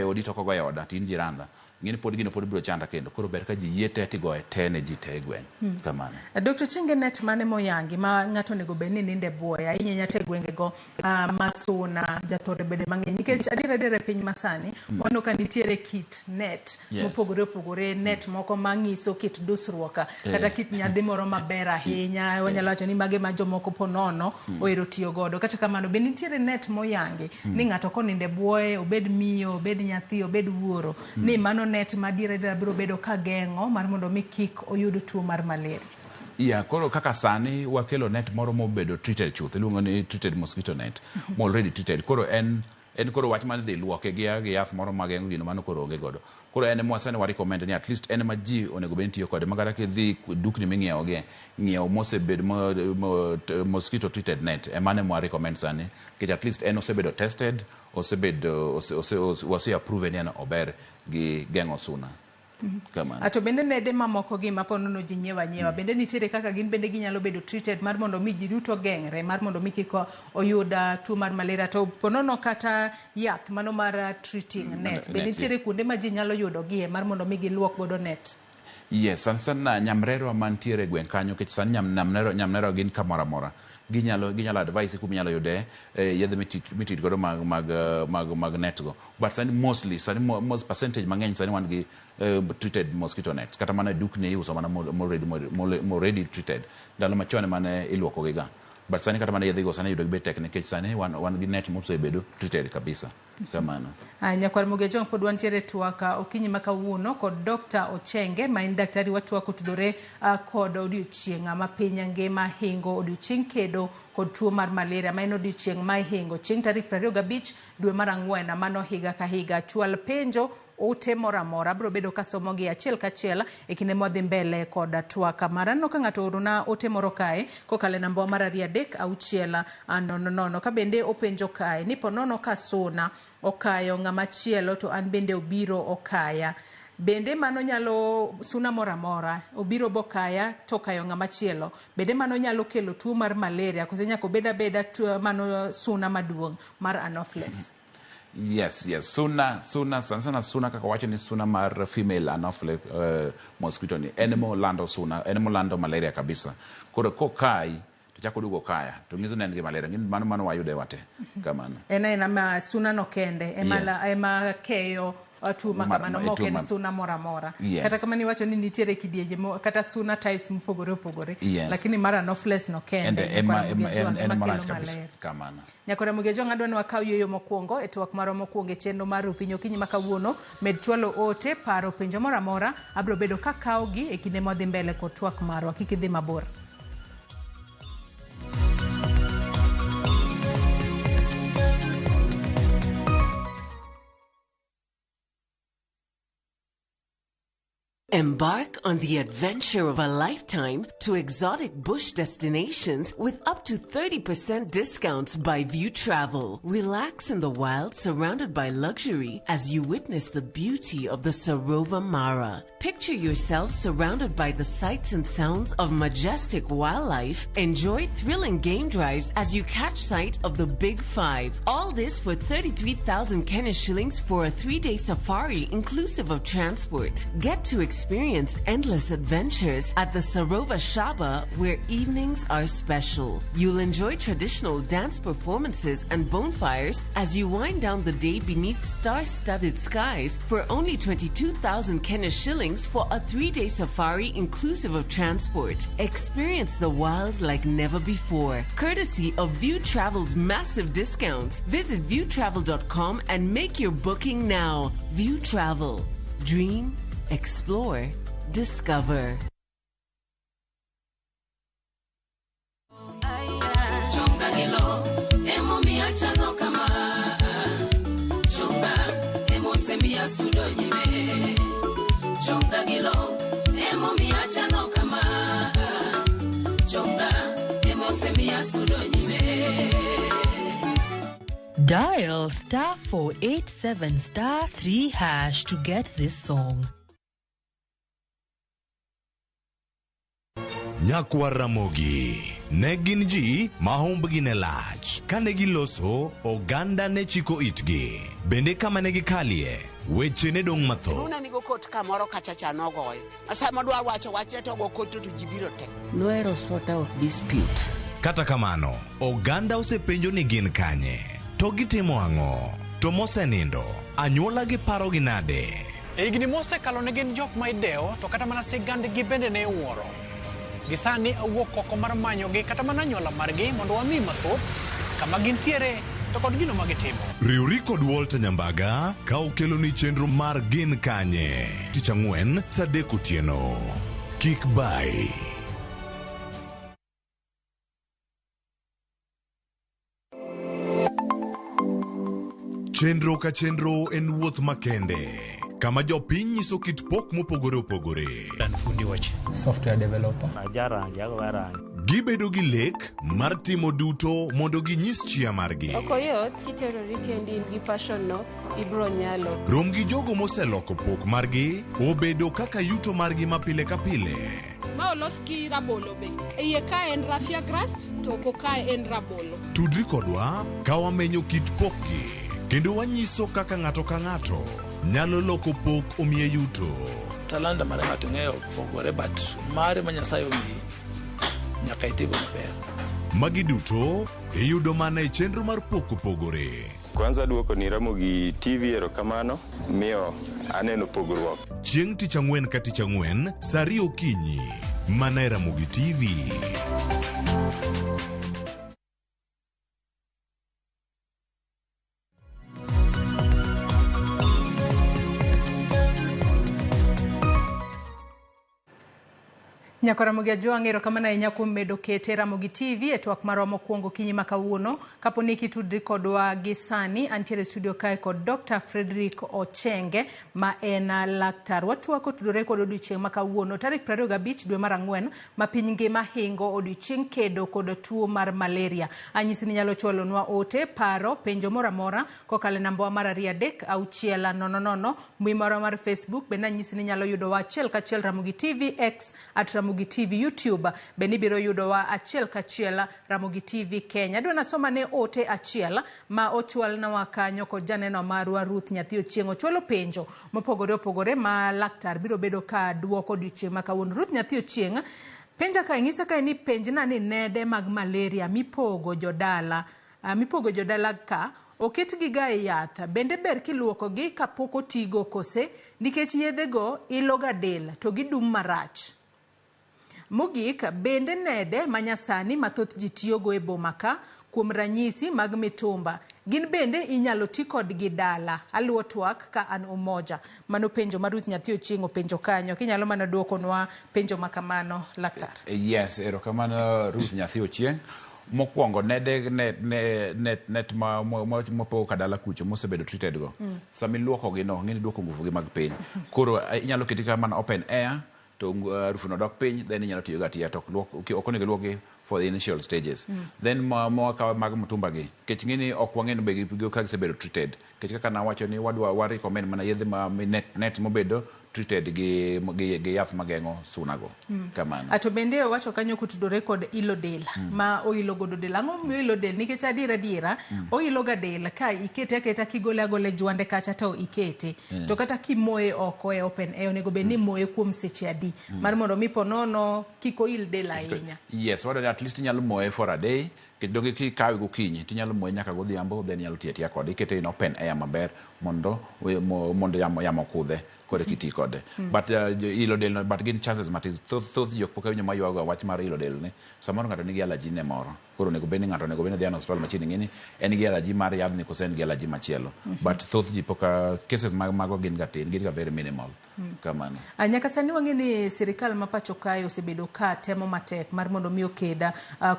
B: odi to ok ogoye oda, to in jiranda. Ng'eni pod gino pod biro chanda kendo. Koro ber ka ji yie te tigoye te ne ji te e gweng'. Kamano.
A: Dr. Chenge, net mane moyangi ma ng'ato onego bed ni ninde buoye ahinya ahinya to e gwengego ma suna jathore bede mang'eny, nikech adier adier e piny masani waneno ka nitiere kit net mopogore opogore, net moko mang'iso kit dusruok kata kit nyadhi moro maber ahinya, wanyalo wacho ni mage ma jomoko ponono ohero tiyo godo. Kata kamano, be nitiere net moyangi ni ng'ato konindo e buoye, obed miyo, obed nyathi, obed wuoro, ni mano net ma adier adier biro bedo ka geng'o mar mondo mi kik oyud tuo mar malaria?
B: Yeah, koro kaka sani wakelo net moro mobedo treated chuth, iluongo ni treated mosquito net, mo already treated. Koro en koro wach mar dhi luoke gi yath moro mageng'o gino, mano koro onge godo. Koro en ema sani wa recommend ni at least en ema ji onego bed ni tiyo kode, ma kata kidhi dukni ming'iewo gie, ng'iew mosebed mosquito treated net, ema ne mwa recommend sani, nikech at least en osebedo tested, osebedo ose approve ni en ober gi geng'o suna. Kamano.
A: To bende nede mamoko gi ma ponono ji nyiewo anyiewa, bende nitiere kaka gin bende ginyalo bedo treated mar mondo mi ji duto geng're mar mondo mi kik oyud tuo mar malaria? To ponono kata yath mano mar treating net, bende
B: net,
A: nitiere kuonde ma ji nyalo yudo gie mar mondo mi giluok godo net?
B: Yes, sana sana nyamrerwa mantiere e gweng' kanyo, nikech sani nyamrerwa gin kamoro amora. Ginyalo advice kuma inyalo yude yedhe mitreat godo mag net go. But sani mostly, sani most percentage mang'eny sani wan gi treated mosquito nets. Kata mana e dukni iuso mana already treated. Ndalo machon mane iluoko gi ga. But sani kata mana yedhe go sani yudo gi be tek, nikech sani wan gi net mosebedo treated kabisa. Kamano.
A: Nyakwar Mugejong, pod wantiere twak okinyi ma kawuono kod Dr. Ochenge ma en daktari. Watwak otudore kod odiochieng' ma piny ngima hingo odiochieng' kedo kod tuo mar malaria, ma en odiochieng' ma ihingo chieng' tarik 25 dwe mar ang'wen mano higa ka higa. Chwal penjo, ote moro amora, abiro bedo kasomogi achiel kachiel e kinde mwadhi mbele kod twak mara. Aneno ka ng'ato oorona ote moro kae kokalo e namba mar 23600, ka bende openjo kae ni ponono ka suna okayo ng'ama chielo to an bende obiro okaya, bende mano nyalo, suna moro amora obiro bokaya to okayo ng'ama chielo, bende mano nyalo kelo tuo mar malaria kose nyaka obed abeda tuo mano suna maduong' mar anopheles?
B: Yes. Suna, sana sana suna kaka wacho ni suna mar female anopheles mosquito ni en molando suna, en molando malaria kabisa. Koro kokai to chako duogo kaya, to nyiso ni en gi malaria. Ng'in mano wayude wate. Kamano.
A: En aena ma suna no kende ema, ema keyo tuo ma kamano, ma ok en suna moro amora. Kata kamano iwacho ni nitiere kidienje kata suna types mopogore opogore, lakini mar anopheles no kende
B: ema
A: nyakwara
B: ema
A: Mugejwang'
B: en
A: ema
B: marach
A: kelo
B: kabisa.
A: malaria.
B: Kamano.
A: Nyakwara Mugejwang', adwa ni wakaw yueyo mokwongo e twak marwa mokwongo e chenro mar Rupiny okinyi ma kawuono. Med chwalo ote, paro, penjo moro amora, abiro bedo kakawogi e kinde mwadhi mbele kod twak marwa. Kik idhi mabor.
C: Embark on the adventure of a lifetime to exotic bush destinations with up to 30% discounts by View Travel. Relax in the wild surrounded by luxury as you witness the beauty of the Sarova Mara. Picture yourself surrounded by the sights and sounds of majestic wildlife. Enjoy thrilling game drives as you catch sight of the Big Five. All this for 33,000 Kenya shillings for a 3-day safari inclusive of transport. Get to experience endless adventures at the Sarova Shaba, where evenings are special. You'll enjoy traditional dance performances and bonfires as you wind down the day beneath star-studded skies for only 22,000 Kenya shillings for a 3-day safari inclusive of transport. Experience the wild like never before, courtesy of View Travel's massive discounts. Visit viewtravel.com and make your booking now. View Travel. Dream, explore, discover.
D: Chonga gilo emomiyo achano kama, chonga emosemiya sudo nyime, chonga gilo emomiyo achano kama, chonga emosemiya sudo nyime.
E: Dial *487*3# to get this song.
F: Nyakwar Ramogi. Ne gin ji ma humbgi ne lach. Kane giloso, oganda ne chiko itgi. Bende kama ne gikalie, weche ne dong' mathoth.
G: Runa nigo kot kamoro kacha cha nogoyo. Ma sama odwa wacho wachne to ogo kot to ji biro te.
H: Nohero sort out dispute.
F: Kata kamano, oganda osepenjo ni gin kanye, to gitimo ang'o, to mosenindo, anyuola gi parogi nade?
I: E higni mosekalo ne gin jok ma idewo to kata mana sigandgi bende ne iwuoro. Gi sani awuok oko mar manyogi kata mana anyuola margi mondo wami mathoth kama gintiere to kod gino ma gitimo.
F: Riwri kod Walter Nyambaga ka okeloni chenro mar Gin Kanye tich ang'wen saa adek otieno. Kik bai. Chenro ka chenro en wuoth makende kama jopiny nyiso kit pok mopogore opogore.
J: Software developer.
F: Gibedo gi lek mar timo duto mondo ginyis chia margi.
K: Ok oyot kiterori kendi in gi passion no ibro nyalo.
F: Rom gi jogo moseloko pok margi obedo kaka yuto margi ma pile ka pile.
L: Ma olos gi rabolo be. E iye ka en raffia grass to oko ka en rabolo.
F: Tudri kodwa ka wamenyo kit pokgi kendo wanyiso kaka ng'ato ka ng'ato nyalo loko pok omiye yuto.
M: Talanta mar ng'ato ng'eyo pogore but mare ma Nyasaye omiyi nyaka itigo maber.
F: Magi duto iyudo mana e chenro mar pok opogore.
N: Kwanza duoko ni Ramogi TV erokamano miyo aneno pogruok.
F: Chieng' tich ang'wen ka tich ang'wen saa ariyo okinyi mana e Ramogi TV.
A: Nyako Ramogi Ajwang', erokamano ahinya kuom medo kete Ramogi TV e twak marwa mokwongo okinyi ma kawuono. Kapo ni kitudri kodwa gi sani, antiere e studio kae kod Dr. Frederick Ochenge ma en laktar. Watwak otudore kod odiochieng' ma kawuono tarik 25 dwe mar ang'wen ma piny ngima hingo odiochieng' kedo kod tuo mar malaria. Anyisi ni inyalo chwalonwa ote, paro, penjo moro amora kokalo e nambawa mar 2 3 6 0 0, mbui marwa mar Facebook bende anyisi ni inyalo yudowa achiel kachiel Ramogi TV, X at Ramogi TV, YouTube bende ibiro yudowa achiel kachiel Ramogi TV Kenya. Adwa nasoma ne ote achiel ma ochwalnwa kanyo kod janeno marwa Ruth Nyathi Ochieng'. Ochwalo penjo mopogore opogore ma laktar biro bedo ka duoko odiochieng' ma kawuono. Ruth Nyathi Ochieng' penja kae, ng'isa kae ni penjna ni nede mag malaria mipogo jodala mipogo jodala ka oketgi ga e yath bende ber kiluokogi kapok otigo kose nikech yedhego ilo ga del to gidum marach. Mogik, bende nede manyasani ma thoth ji tiyogo e boma ka, kuom ranyisi mag mitumba, gin bende inyalo ti kodgi dala. Aluwo twak ka an Umoja. Mano penjo ma Ruth Nyathi Ochieng' openjo kanyo. Kinyalo mana duokonwa penjo ma kamano, laktar.
B: Yes, erokamano Ruth Nyathi Ochieng'. Mokwongo nede net ne net net ma mopogo ka dala kucho mosebedo treated go. Sama iluoko gi no, ng'eni duoko nguvu gi mag piny. Koro inyalo keti ka mana open air to harufu no dok piny, then inyalo tiyo go atiya to ok onego luokgi for the initial stages. Then ma wakawo mag mtumba gi, nikech ng'eni ok wang'e ni be ka gisebedo treated. Nikech kaka nawacho ni wadwa wa recommend mana yedhe ma net, net mobedo treated gi yath mageng'o suna go. Kamano.
A: To bende owacho kanyo kotudore kod ilo del ma oilo godo del. Ang'o momiyo oilo del? Nikech adiera adiera oilo ga del ka ikete aketa kigole agola e jwande kacha to ikete. To kata kimoye oko e open air onego bed ni imoye kuom seche adi mar mondo mi ponono kik oil del ahinya.
B: Yes, wadwa ni at least inyalo moye for a day. Nikech donge kikawe gokinyi tinyalo moye nyaka godhiambo, then inyalo tiyo atiya kode. Ikete in open air maber mondo mondo yamo okudhe kore kiti kode. But ilo del no, but gin chances matin. Thoth jok pok awinjo maywago wach mar ilo del ni. Samoro ng'ato nigi allergy ne moro. Koro onego bed ni ng'ato onego bed ni dhi e osiptal machiegni ng'e ni en gi allergy mar yadhni koso en gi allergy machielo. But thoth ji pok cases mag mago gin ga tin, gin ga very minimal. Kamano.
A: Nyaka sani wang'e ni sirikal ma pacho kae osebedo ka temo matek mar mondo mi oked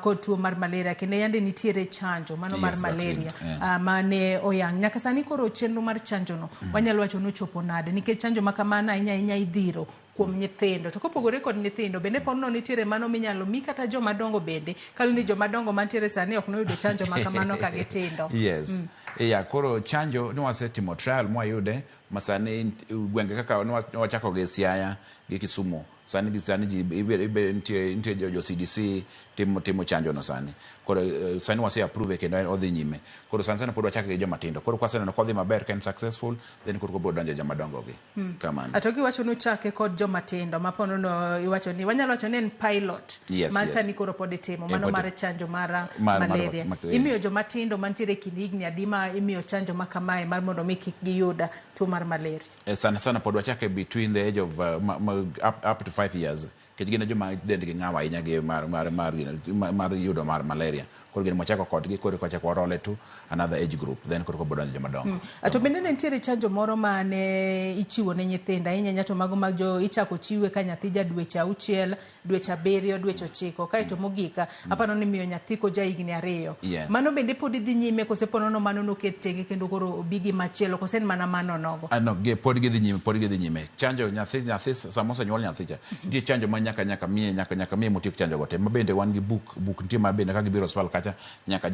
A: kod tuo mar malaria kendo yande nitiere chanjo mano mar malaria mane oyang. Nyaka sani koro chenro mar chanjo no wanyalo wacho ni ochopo nade nikech chanjo ma kamano ahinya ahinya idhiro kuom nyithindo. To kopogore kod nyithindo bende ponono nitiere mano minyalo mi kata joma dongo bende kaluwore ni joma dongo mantiere sani ok noyudo chanjo ma kamano ka gitindo.
B: Yes. Yeah, koro chanjo ni wasetimo trial mwayude. Ma sani gwenge kaka nwachako gi Siaya gi Kisumu, sani gi sani ji ibe nitie jo CDC timo chanjo no sani. Koro sani wase approve kendo odhi nyime. Koro sani sani pod wachako gi joma tindo. Koro kwaseneno kodhi maber ka en successful, then koro wabiro donjo e joma dongo gi. Kamano.
A: To kiwacho ni uchake kod joma tindo, ma po nono iwacho ni wanyalo wacho ni en pilot ma sani koro pod itimo, mano mar chanjo mar malaria. Imiyo joma tindo mantiere e kind higni adi ma imiyo chanjo ma kamae mar mondo mi kik giyud tuo mar malaria?
B: Sana sana pod wachake between the age of up to 5 years. Nikech gin e joma dendgi ng'aw ahinya gi mar yudo mar malaria. Koro gin mwachako kodgi, koro kwachako warole to another age group, then koro wabiro donjo joma dongo.
A: To bende ne nitiere chanjo moro mane ichiwo ne nyithindo ahinya ahinya to mago mag jo ichako chiwe ka nyathi ja dweche 6, dweche 7, dweche 9, kaeto mogik aparo ni miyo nyathi ko ja higni 2. Mano bende pod dhi nyime kose po nono mano noket tenge kendo koro obi gi machielo kose en mana mano nogo?
B: No, pod gidhi nyime, pod gidhi nyime. Chanjo nyathi sama osenyuol nyathi cha, nitie chanjo ma nyaka miye motiek chanjo go te. Ma bende wan gi buk nitie ma bende ka gibiro osiptal kacha nyaka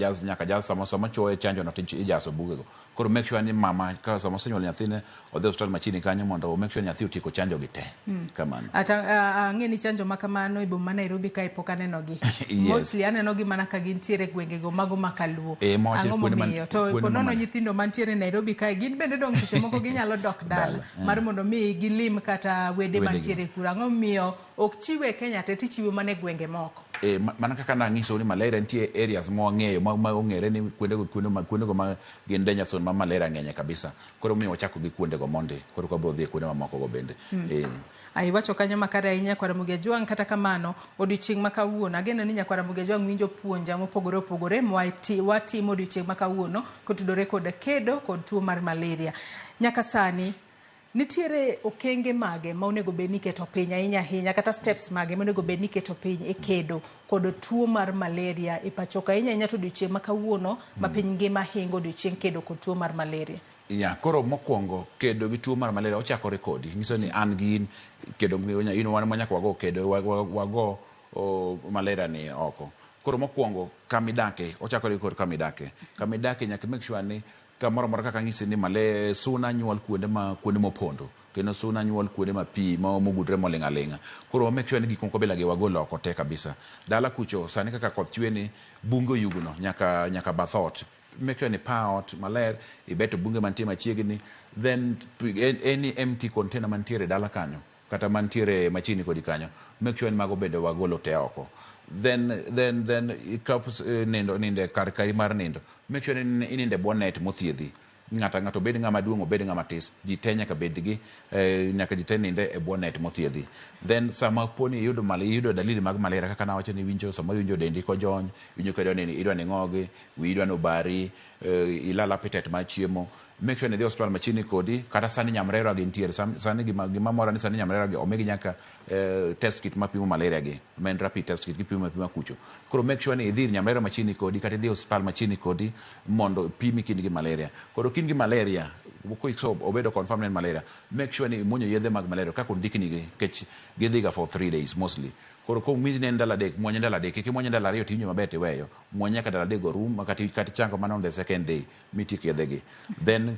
B: jas sama chuoye chanjo no ijaso bugego. Koro make sure ni mama ka sama osenyuol nyathine odhi osiptal machiegni kanyo mondo make sure nyathi otieko chanjo gi te. Kamano.
A: Ata ang'e ni chanjo ma kamano e boma ma Nairobi kae pok aneno gi. Mostly aneno gi mana ka gintiere gwengego mago ma kaluo. Ang'o momiyo? To po nono nyithindo mantiere Nairobi kae gin bende dong' seche moko ginyalo dok dala mar mondo mi gilim kata wede mantiere kuro. Ang'o momiyo ok chiwe e Kenya te tichiwe mana e gwenge moko?
B: Mana kaka nang'isou ni malaria nitie areas ma wang'eyo ma ong'ere ni kuondego ma gin danger zone ma malaria ng'enye kabisa. Koro omiyo wachako gi kuondego mondi, koro wabiro dhi e kuonde mamoko go bende.
A: Iwacho kanyo makare ahinya Nyakwar Ramogi Ajwang'. Kata kamano odiochieng' ma kawuono ageno ni Nyakwar Ramogi Ajwang' winjo puonja mopogore opogore mwatimo odiochieng' ma kawuono kotudore kod kedo kod tuo mar malaria. Nyaka sani nitiere okenge mage ma onego bed ni iketo piny ahinya ahinya kata steps mage ma onego bed ni iketo piny e kedo kod tuo mar malaria e pacho ka ahinya ahinya to odiochieng' ma kawuono ma piny ngima hingo odiochieng' kedo kod tuo mar malaria?
B: Ya, koro mokwongo kedo gi tuo mar malaria ochakore kodi. Nyiso ni an gi in kedo in wan ma nyaka wago kedo wago malaria ni oko. Koro mokwongo kamidake ochakore kod kamidake. Kamidake nyaka make sure ni kamoro amora kaka anyisi ni malaria suna nyuol kuonde mopondo. Kendo suna nyuol kuonde ma pi mogudre moling' aling'a. Koro wa make sure ni gik moko bila gi wagolo oko te kabisa. Dala kucho sani kaka koth chwe ni bunge oyugno nyaka bath ot. Make sure ni paa ot maler, ibeto bunge mantie machiegni, then any empty container mantiere dala kanyo kata mantiere machiegni kodi kanyo, make sure ni mago bende wagolo te oko. Then ninde kar kari mar nindo, make sure ni ininde bwo net mothiedhi. Ng'ato obed ng'ama duong', obed ng'ama tis, ji te nyaka bed gi nyaka ji te ninde e bwo net mothiedhi. Then sama poni iyudo dalili mag malaria kaka nawacho ni iwinjo samoro iwinjo dendi kojony, iwinjo ka idwa ni ng'ogi, wiyi idwa ni obari, ilal appetite mar chiemo, make sure ni idhi osiptal machiegni kodi. Kata sani nyamrerwa gintiere sani gima mora ni sani nyamrerwa gi omigi nyaka test kit mapimo malaria gi, ma en rapid test kit gipimo apima kucho. Koro make sure ni idhi ir nyamrerwa machiegni kodi kata idhi osiptal machiegni kodi mondo pimi ka in gi malaria. Koro ka in gi malaria, obedo confirm ni en malaria, make sure ni imuonyo yedhe mag malaria kaka ondikni gi, nikech gidhi ga for 3 days mostly. Koro komiyi ni en ndalo 3, muony ndalo 3, kik imuony ndalo 2 tiwinjo maber tiweyo. Muony nyaka ndalo 3 go rum, kata ichango mana on the second day mitiek yedhe gi. Then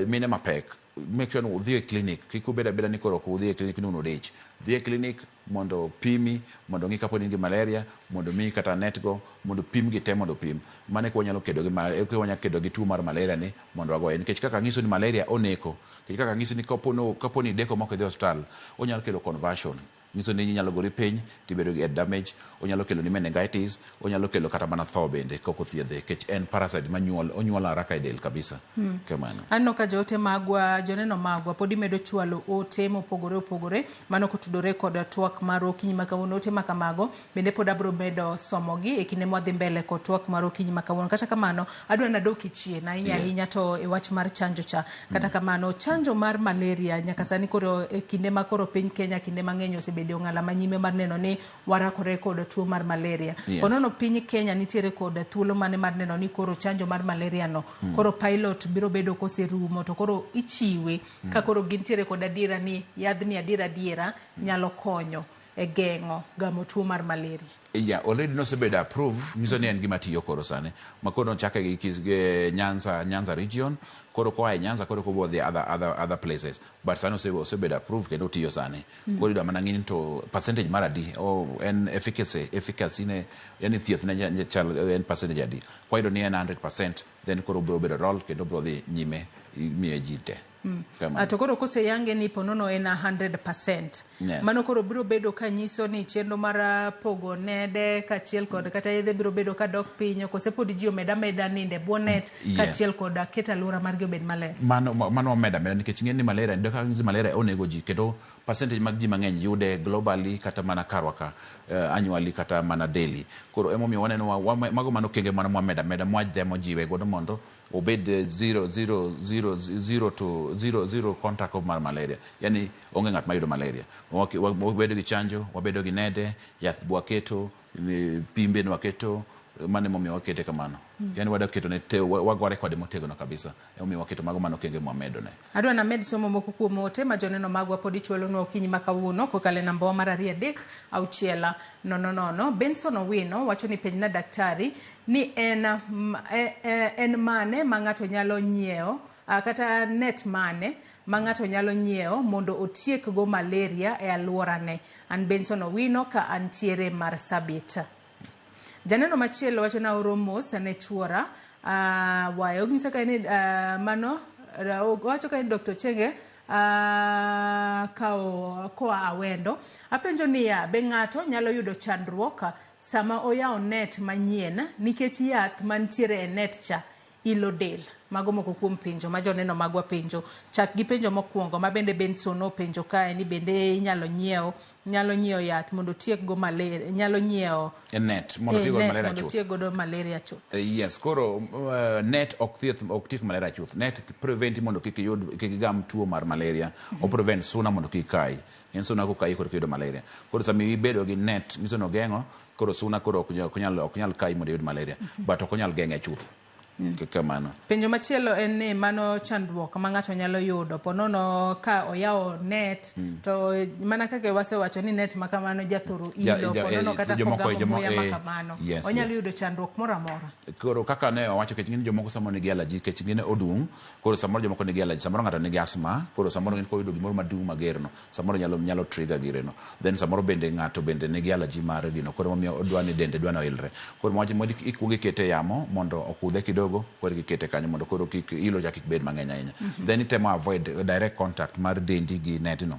B: mine mapek, make sure ni udhi e clinic, kik ubed abeda ni koro ok udhi e clinic ni un udich. Dhi e clinic mondo pimi, mondo ng'i kapo ni in gi malaria, mondo miyi kata net go, mondo pim gi te mondo pim. Mano eka wanyalo kedo gi eka wanyalo kedo gi tuo mar malaria ni mondo wagoye. Nikech kaka ang'iso ni malaria oneko, nikech kaka ang'isi ni kapo ni ideko mok idhi osiptal, onyalo kelo conversion. Nyiso ni inyalo gori piny tibedo gi head damage, onyalo kelo ni meningitis, onyalo kelo kata mana tho bende kok othiedhe, nikech en parasite manyuol, onyuol haraka e del kabisa. Kamano.
A: Aneno ka joote magwa, joneno magwa pod imedo chwalo ote mopogore opogore mano kotudore kod twak mar okinyi ma kawuono. Ote ma kamago bende pod abiro medo somogi e kinde mwadhi mbele kod twak mar okinyi ma kawuono. Kata kamano adwa nadoki chien ahinya ahinya to e wach mar chanjo cha. Kata kamano chanjo mar malaria nyaka sani koro e kinde ma koro piny Kenya kinde mang'eny osebedo ong'ala manyime mar neno ni warakore kod tuo mar malaria. Konono piny Kenya nitiere kod thuolo mane mar neno ni koro chanjo mar malaria no koro pilot biro bedo koserumo to koro ichiwe ka koro gintiere kod adiera ni yadhni adiera adiera nyalo konyo e geng'o gamo tuo mar malaria.
B: Yeah, already nosebedo approve, nyiso ni en gima tiyo koro sani. Ma koro nochake gi Nyanza region, koro koa e Nyanza koro kobo dhi other places. But sani osebedo approve kendo otiyo sani. Koro idwa mana ng'i ni to percentage mar adi, en efficacy ne, yani thieth ne chal en percentage adi. Kwayudo ni en 100%, then koro obiro bedo roll kendo obiro dhi nyime imiye ji te.
A: To koro koseyange ni ponono en 100%.
B: Yes.
A: Mano koro biro bedo ka nyiso ni chenro mar pogo nede kaachiel kod kata yedhe biro bedo ka dok piny, kose pod ji omeda ameda nindo e bwo net kaachiel kod keto alwora margi obed maler.
B: Mano wameda ameda nikech ing'e ni malaria, kaka ng'iso malaria onego ji kendo percentage mag ji mang'eny yude globally kata mana karwa ka annually kata mana daily. Koro emomiyo waneno mago mano okenge mana mwameda ameda mwademo jiwe godo mondo obed 0 0 0 0 to 0 0 contact of mar malaria. Yani onge ng'at mayudo malaria. Wabedo gi chanjo, wabedo gi nede, yath bwaketo, pimbe nwaketo, mano emomiyo wakete kamano. Yani wadwa keto ne te, wagore kode motegno kabisa. Emomiyo waketo mago mano okenge mwamedo ne.
A: Adwa named somo moko kuom ote ma joneno magwa pod ichwalonwa okinyi ma kawuono kokalo e namba mar 2 3 6 0 0. Benson Owino wacho ni penjna daktari ni en mane ma ng'ato nyalo nyiewo, kata net mane ma ng'ato nyalo nyiewo mondo otiek go malaria e alworane. An Benson Owino ka antiere Marsabit. Janeno machielo wacho na oro mos ne chuora, wayo onyisa ka ni mano owacho ka ni Dr. Chenge koa Awendo. Apenjo niya, be ng'ato nyalo yudo chandruok sama oyawo net manyien nikech yath mantiere e net cha ilo del? Mago moko kuom penjo ma joneno magwa penjo. Chak gi penjo mokwongo ma bende Benson openjo kae ni bende inyalo nyiewo yath mondo otiek go malaria, nyalo nyiewo
B: net mondo otiek godo malaria chuth.
A: Otiek godo malaria chuth.
B: Yes, koro net ok thieth, ok tiek malaria chuth. Net prevent mondo kik iyud, kik igam tuo mar malaria. O prevent suna mondo kik kai. En suna kokayi koro iyudo malaria. Koro sama ibedo gi net nyiso ni ogeng'o, koro suna koro ok nyal kai mondo iyud malaria. But ok onyal geng'e chuth. Kamano.
A: Penjo machielo en ni mano chandruok ma ng'ato nyalo yudo ponono ka oyawo net to mana kaka wasewacho ni net ma kamano jathoro ilo ponono kata kogamo muya ma kamano onyalo yudo chandruok moro amora.
B: Koro kaka ne owacho kech ng'eny jomoko samoro nigi allergy, kech ng'eny odung', koro samoro jomoko nigi allergy, samoro ng'ato nigi asthma, koro samoro ng'eny koyudo gimoro madung' mager no, samoro nyalo trigger gireno. Then samoro bende ng'ato bende nigi allergy mar gino, koro momiyo odwa ni dende dwa ni oilre. Koro mwacho mondo ikuong ikete yamo mondo okudhe kidogo, koro ikete kanyo mondo koro kik ilo cha kik bed mang'eny ahinya. Then itemo avoid direct contact mar dendi gi net no.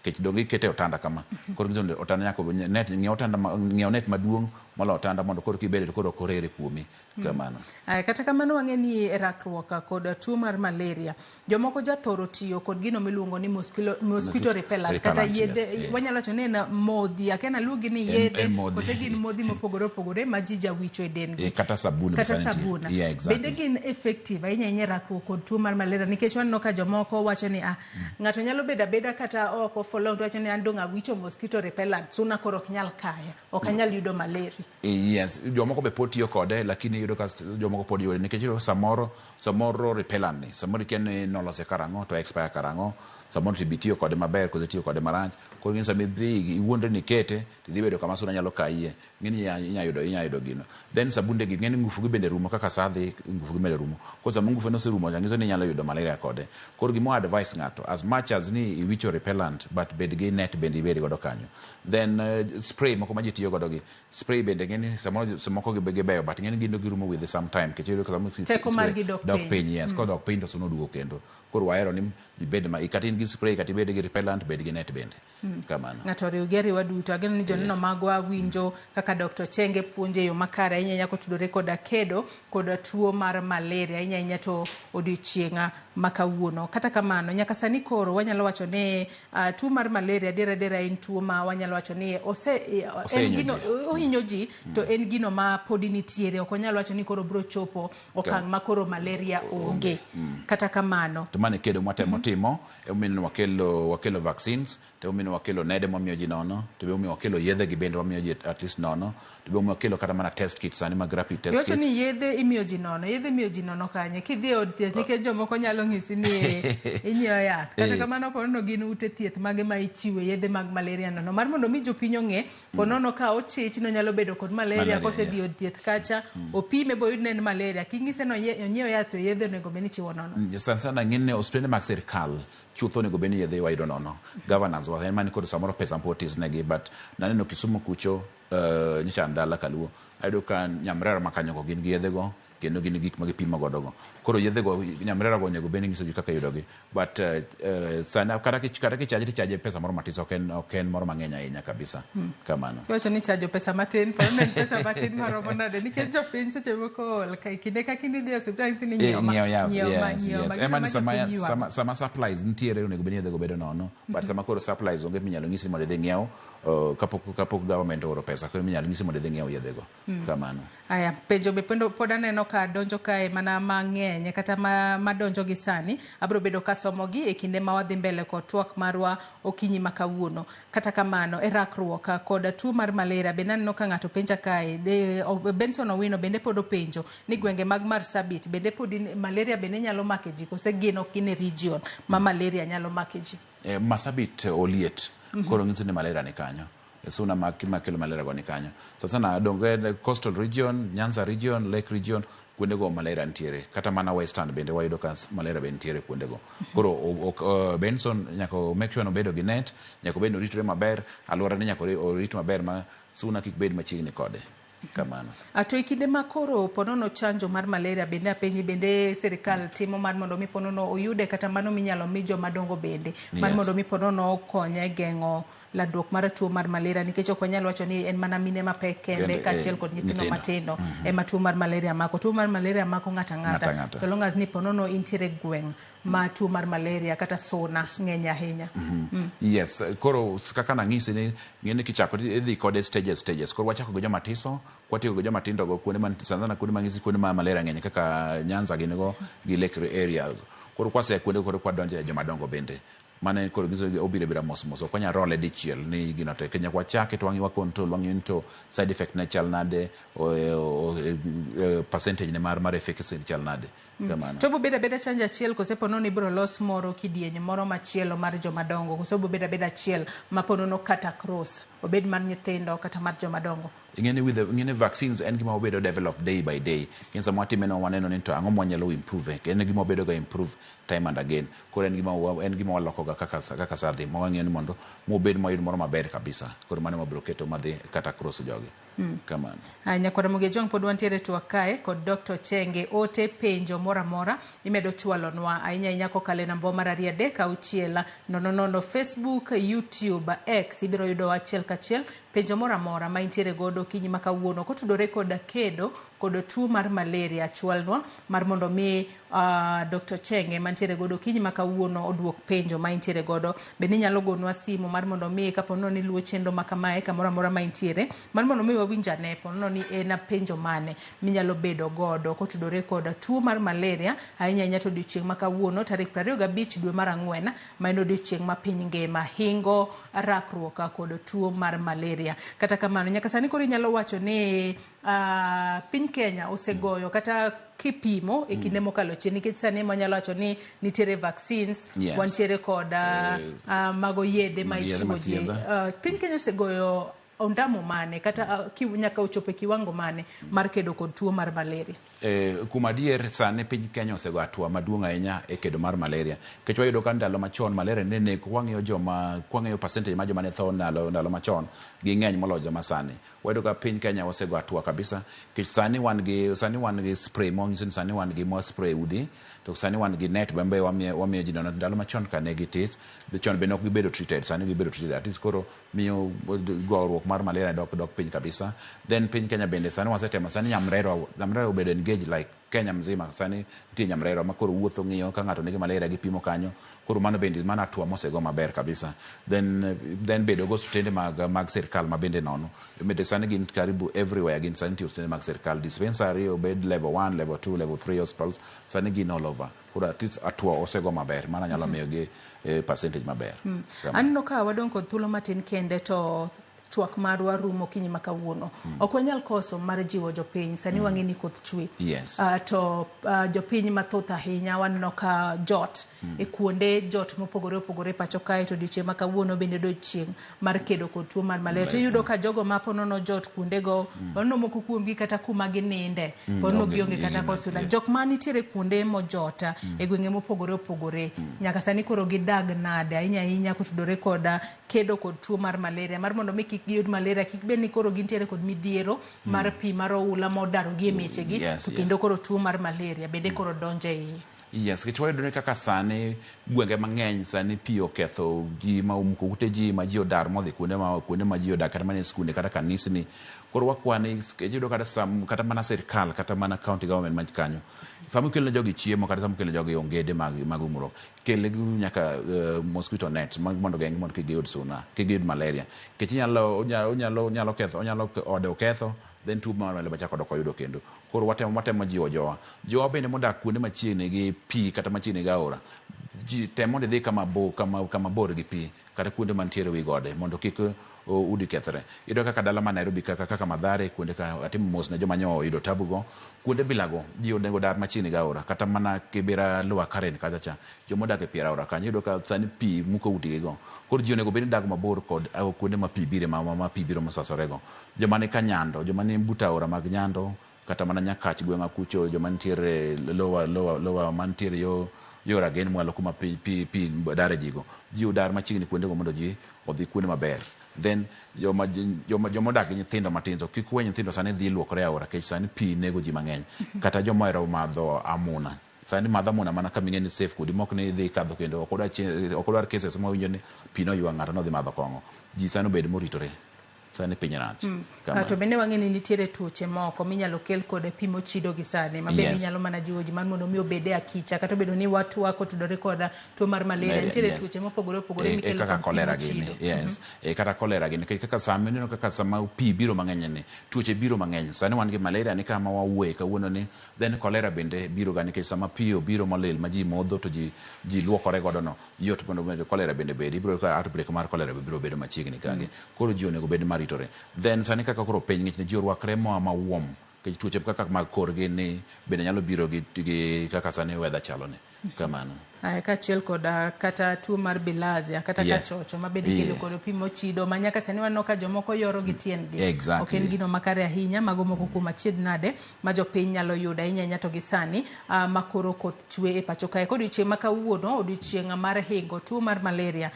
B: Kech donge ikete otanda kama. Koro nyiso ni otanda nyaka net, ng'iew otanda ng'iew net maduong' molo otanda mondo koro kibede to koro ok orere kuomi. Kamano.
A: Kata kamano wang'e ni e rakruok kod tuo mar malaria, jomoko jathoro tiyo kod gino miluongo ni mosquito repellent, kata yedhe, wanyalo wacho ni en modhi, akia naluongi ni yedhe, kose gin modhi mopogore opogore ma ji jawicho e dendgi.
B: Kata sabun.
A: Kata sabun.
B: Yeah, exactly.
A: Bende gin effective ahinya ahinya e rakruok kod tuo mar malaria, nikech waneno ka jomoko wacho ni ng'ato nyalo bedo abeda kata oko for long to wacho ni an dong' awicho mosquito repellent, suna koro ok nyal kaya, ok anyal yudo malaria.
B: Yes, jomoko be pod tiyo kode, lakini iyudo ka jomoko pod yude nikech iyudo samoro repellent ni, samoro ikia ni nolose karang'o to expire karang'o, samoro to be tiyo kode maber koso tiyo kode marach. Koro ing'e sama idhi iwuondri ni ikete to idhi bedo kama suna nyalo kayie, ing'e ni inya yudo gino. Then sabunde gi ing'e ni ngufu gi bende rumo kaka sa dhi, ngufu gi bende rumo. Koro sama ngufu ne oserumo cha nyiso ni inyalo yudo malaria kode. Koro gima advice ng'ato, as much as ni iwicho repellent, but bed gi net bende ibed godo kanyo. Then spray moko ma ji tiyo godo gi spray bende ing'e ni samoro moko gibeyo, but ing'e ni gin girumo with some time, nikech iyudo ka samoro
A: teko margi dok
B: piny. Yes, kodok piny to suna oduogo kendo. Koro wahero ni ibed ma kata in gi spray kata ibed gi repellent, bed gi net bende. Kamano.
A: Ng'ato oriw gi ariwa duto. Ageno ni joneno magwa winjo kaka Dr. Chenge puonjo e yo makare ahinya ahinya kotudore koda kedo koda tuo mar malaria ahinya ahinya to odiochieng' ma kawuono. Kata kamano, nyaka sani koro wanyalo wacho ni tuo mar malaria adier adiera en tuo ma wanyalo wacho ni ohinyo ji to en gino ma podi nitiere. Ok wanyal wacho ni koro biro chopo okang' ma koro malaria onge. Kata kamano,
B: to mano e kedo mwatemo timo, emomiyo wakelo vaccines. To emomiyo wakelo nede mwamiyo ji nono, to be emomiyo wakelo yedhe gi bende wamiyo ji at least nono, to be emomiyo wakelo kata mana test kit sani mag rapid test
A: Iwacho
B: kit.
A: ni yedhe imiyo ji nono, yedhe imiyo ji nono kanye? Kidhi e od thieth nikech jomoko nyalo ng'isi ni inyiewo yath. Kata kamano ponono gin ute thieth mage ma ichiwe yedhe mag malaria nono. Mar mondo mi jopiny ong'e, ponono ka ochich ni onyalo bedo kod malaria
B: Malaria,
A: kosedhi e od thieth kacha, opime boyud ni en malaria. King'ise ni onyiew yath to yedhe onego bed ni ichiwo nono.
B: Sana sana ng'enyne osiptende mag sirkal chutho onego bed ni yedhe wayudo nono. Governance wa en mani kod samoro pesa pod tis negi but naneno Kisumu kucho nyocha an dala kaluo ayudo ka nyamrera ma kanyo go gin gi yedhe go kendo gin gi gik ma gipimo godo go. Koro yedhe go nyamrera go onego bed ni nyiso ji kaka iyudo gi. But sana kata kichaje tichaje pesa moro matis ok en moro mang'eny ahinya kabisa. Kamano.
A: Iwacho ni chajo pesa matin, to en pesa matin maromo nade? Nikech jopiny seche moko ol, ka kinde ka kinde idhi e osiptal nyisi ni nyiew ma,
B: Nyiew yath,
A: nyiew ma,
B: yes,
A: nyiew
B: yes.
A: ma.
B: Ema ni
A: Gino ma jopiny ywago.
B: sama supplies nitiere onego bed ni yedhe go bedo nono. But sama koro supplies onge minyalo nyisi mondo idhi ng'iew kapok government ooro pesa koro minyalo nyisi mondo idhi ng'iew yedhe go. Kamano.
A: Aya, penjo be pod aneno ka donjo kae mana mang'eny kata madonjo gi sani. Abiro bedo kasomogi e kinde ma wadhi mbele kod twak marwa okinyi ma kawuono. Kata kamano, e rakruok kod tuo mar malaria bende aneno ka ng'ato penja kae, Benson Owino bende pod openjo ni gwenge mag Marsabit bende pod malaria bende nyalo make ji kose gin ok gin e region ma malaria nyalo make ji?
B: Marsabit oliet, koro nyiso ni malaria ni kanyo. Suna makelo malaria go ni kanyo. Sasa na donge coastal region, Nyanza region, Lake region, kuondego malaria nitiere. Kata mana Western bende wayudo ka malaria be nitiere kuondego. Koro Benson nyaka make sure nobedo gi net, nyaka obed ni oritre maber, alwora ne nyaka orit maber ma suna kik bed machiegni kode. Kamano.
A: To e kinde ma koro ponono chanjo mar malaria bende apenji bende sirikal timo mar mondo mi ponono oyude kata mano minyalo mi joma dongo bende mar mondo mi ponono okonye geng'o landruok mar tuo mar malaria nikech ok wanyal wacho ni en mana mine mapek kende kaachiel kod nyithindo matindo ema tuo mar malaria mako. Tuo mar malaria mako ng'ato ang'ata so long as ni ponono intiere gweng' ma tuo mar malaria kata suna ng'eny ahinya.
B: Yes, koro kaka nang'isi ni ng'eni kichako idhi kode stages. Koro wachako gi joma tiso, kwatieko gi joma tindo go kuonde man sana sana kuonde mang'isi kuonde ma malaria ng'eny kaka Nyanza gin go gi Lake areas. Koro kwase kuonde koro kwadonjo e joma dongo bende. Mano koro nyiso ni obiro abira mos mos, ok wanyal role dichiel ni gino te. Nyaka wachake to wang'i wa control, wang'iyo ni to side effect ne chal nade, percentage ne mar efficacy chal nade. Kamano.
A: To obo bedo abeda chanjo achiel kose ponono ibiro los moro kidieny moro machielo mar joma dongo kose obo bedo abeda achiel ma ponono kata cross obed mar nyithindo kata mar joma dongo.
B: Ing'eni with the ing'eni vaccines en gima obedo develop day by day. Kendo sama watime no waneno ni to ang'o mwanyalo improve. En gima obedo ga improve time and again. Koro en gima walokoga kaka sa dhi. Ma wang'iyo ni mondo mobed mwayud moro maber kabisa. Koro mano wabiro keto madhi kata cross jogi. Kamano.
A: Nyakwara Mogi Ojwang' pod wantiere twak kae kod Dr. Chenge. Ote penjo moro amora imedo chwalonwa ahinya ahinya kokalo e namba mar 2 3 6 0 0 Facebook, YouTube, X ibiro yudo achiel kachiel penjo moro amora ma intiere godo okinyi ma kawuono kotudore kod kedo kod tuo mar malaria. Chwalnwa mar mondo mi Dr. Chenge mantiere godo okinyi ma kawuono oduok penjo ma intiere godo. Bende inyalo gonwa simu mar mondo mi kapo ni luwo chenro ma kamae kamoro amora ma intiere mar mondo mi wawinj ane ponono ni en penjo mane minyalo bedo godo kotudore kod tuo mar malaria ahinya ahinya to odiochieng' ma kawuono tarik 25 dwe mar 4 ma en odiochieng' ma piny ngima hingo rakruok kod tuo mar malaria. Kata kamano nyaka sani koro inyalo wacho ni piny Kenya osegoyo kata kipimo e kinde mokalo chien nikech sani ema wanyalo wacho ni nitiere vaccines, wantiere kod mago yedhe ma ichiwo ji. Piny Kenya osegoyo ondamo mane kata nyaka ochopo e kiwango mane mar kedo kod tuo mar malaria?
B: Kuom adier sani piny Kenya osego hatua maduong' ahinya e kedo mar malaria. Nikech wayudo ka ndalo machon malaria ne nego, kwang'iyo percentage mar joma ne tho ndalo machon ging'eny moloyo joma sani. Wayudo ka piny Kenya osego hatua kabisa. Nikech sani wan gi spray monyiso ni sani wan gi mo spray udi, to sani wan gi net bende wamiyo ji nono. Ndalo machon ka ne gitis, chon bende ok gibedo treated, sani gibedo treated. At least koro miyo goruok mar malaria dok piny kabisa. Then piny Kenya bende sani wasetemo, sani nyamrerwa obedo engaged like Kenya mzima sani nitie nyamrerwa ma koro wuotho ng'iyo ka ng'ato nigi malaria gipimo kanyo. Koro mano bende mano hatua mosego maber kabisa. Then bedo go osiptende mag sirkal ma bende nono. Bende sani gin karibu everywhere, gin sani nitie osiptende mag sirkal, dispensary obed level 1, level 2, level 3 hospitals, sani gin all over. Koro at least hatua osego maber, mano nyalo miyo gi percentage maber.
A: Aneno ka wadong' kod thuolo matin kende to twak marwa rumo okinyi ma kawuono. Ok wanyal koso mar jiwo jopiny. Sani wang'e ni koth chwe. To jopiny mathoth ahinya waneno ka jot e kuonde jot mopogore opogore pacho kae, to odiochieng' ma kawuono bende odiochieng' mar kedo kod tuo mar malaria. To iyudo ka jogo ma ponono jot kuondego, ponono moko kuomgi kata kuma gininde, ponono gionge kata kod suna. Jok ma nitiere kuonde mojot e gwenge mopogore opogore, nyaka sani koro gidag nade ahinya ahinya kotudore kod kedo kod tuo mar malaria, mar mondo mi kik giyud malaria, kik bed ni koro gintiere kod midhiero mar pi mar oula modarogi e miechegi, to kendo koro tuo mar malaria bende koro donjo e iye.
B: Yes, nikech wayudo ni kaka sani gwenge mang'eny sani pi oketho ji ma omuko ute ji ma ji odar modhi kuonde ma ji odak, kata mana e skunde kata kanisni. Koro wakwani iyudo kata sam, kata mana sirkal kata mana county government man kanyo, sama ikelo ne jogi chiemo kata sama ikelo ne jogi ongede mag umruok, kelnegi nyaka mosquito nets mondo geng' mondo kik giyud suna, kik giyud malaria. Nikech inyalo ketho, onyalo ode oketho, then tuo mar malaria chako dok oyudo kendo. Koro watemo jiwo jowa. Jowa bende modak kuonde machiegni gi pi kata machiegni gi aora, ji tem mondo idhi kama bor gi pi kata kuonde mantiere wi gode mondo kik udi kethre. Iyudo kaka dala ma Nairobi kaka Mathare, kuonde ka atimo mos ne joma nyo oyudo tabu go, kuonde bilago ji onego dar machiegni gi aora, kata mana Kibera Lower Karen kacha cha, joma odak e pier aora kanyo iyudo ka sani pi muko utegi go. Koro ji onego bed ni dak mabor kod kuonde ma pi bire ma pi biro mosasore go. Joma ni ka Nyando, joma ni but aora mag Nyando, kata mana Nyakach gweng'a kucho, joma nitiere lower mantiere yo Ragen mwalo kuma pi dare jigo. Ji odar machiegni kuondego mondo ji odhi kuonde maber. Then joma odak gi nyithindo matindo kik we nyithindo sani dhi luokore e aora, nikech sani pi nego ji mang'eny. Kata joma ohero madho amuna, sani madho amuna mana kama ing'e ni safe kodi, mok ni idhi kadho kendo ok odwar cases mawinjo ni pi noywa ng'ato nodhi madho kong'o. Ji sani obed moritore. Sani piny rach.
A: To bende wang'e ni nitiere tuoche moko minyalo kel kod pi mochido gi sani, ma bende inyalo mana jiwo ji mar mondo mi obed e akicha, kata obedo ni watwa kotudore kod tuo mar malaria, nitiere tuoche mopogore opogore mikelo
B: kaka cholera gini. Yes. Kata cholera gini, kaka sama ineno kaka sama pi biro mang'eny ni, tuoche biro mang'eny. Sani wan gi malaria ni kama wawuoye kawuono ni, then cholera bende biro ga nikech sama pi obiro molil ma ji modho to ji luokore godo no, yot mondo cholera bende bedi. Ibiro ka outbreak mar cholera biro bedo machiegni kagi. Koro ji onego bed maritore. Then sani kaka koro piny ng'ich ni ji orwakre moa ma warm, nikech tuoche kaka mag korgi ni bende nyalo biro gi kaka sani weather chalo ni. Kamano.
A: Kaachiel kod kata tuo mar bilharzia kata kachocho ma bende ikelo kod pi mochido ma nyaka sani waneno ka jomoko yoro gi tiendgi. Ok en gino makare ahinya. Mago moko kuom achiedh nade ma jopiny nyalo yudo ahinya ahinya to gi sani ma koro koth chwe e pacho kae. Kod odiochieng' ma kawuono, odiochieng' mar hingo tuo mar malaria,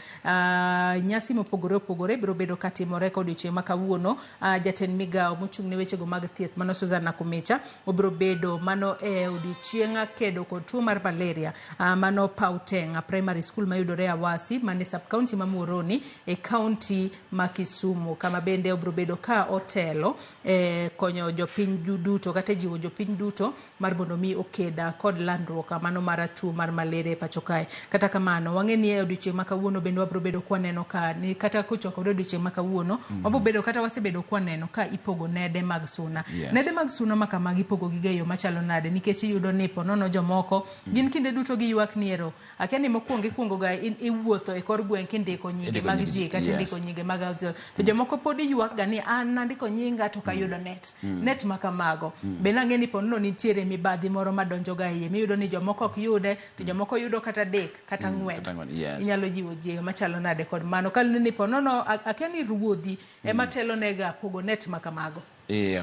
A: nyasi mopogore opogore biro bedo katimore ka odiochieng' ma kawuono. Jatend migawo mochung' ne wechego mag thieth mano Susan Nakhumicha obiro bedo mano e odiochieng' kedo kod tuo mar malaria, mano Pauteng Primary School mayudore Awasi mane sub county ma Muhoroni e county ma Kisumu, kama bende obiro bedo ka otelo e konyo jopiny duto kata jiwo jopiny duto mar mondo mi okeda kod landruok mano mar tuo mar malaria e pacho kae. Kata kamano wang'e ni e odiochieng' ma kawuono bende wabiro bedo kwaneno ka ni kata kochakore odiochieng' ma kawuono wabiro bedo kata wasebedo kwaneno ka ipogo nede mag suna. Nede mag suna ma kamagi ipogo gi e yo machalo nade? Nikech iyudo ni ponono jomoko gin kinde duto giywak ni ero akia ni mokwongo ikwongo ga iwuotho e kor gweng' kindiko nyinge mag ji kata indiko nyinge mag household, to jomoko pod ywak ga ni an nandiko nyinga to kayudo net. Net ma kamago bende ang'e ni ponono nitiere mibadhi moro madonjo ga iye miyudo ni jomoko ok yude to jomoko yudo kata 3 kata 4. Inyalo jiwo ji machalo nade kod mano kaluwore ni ponono akia ni ruodhi ema telo nega pogo net ma kamago.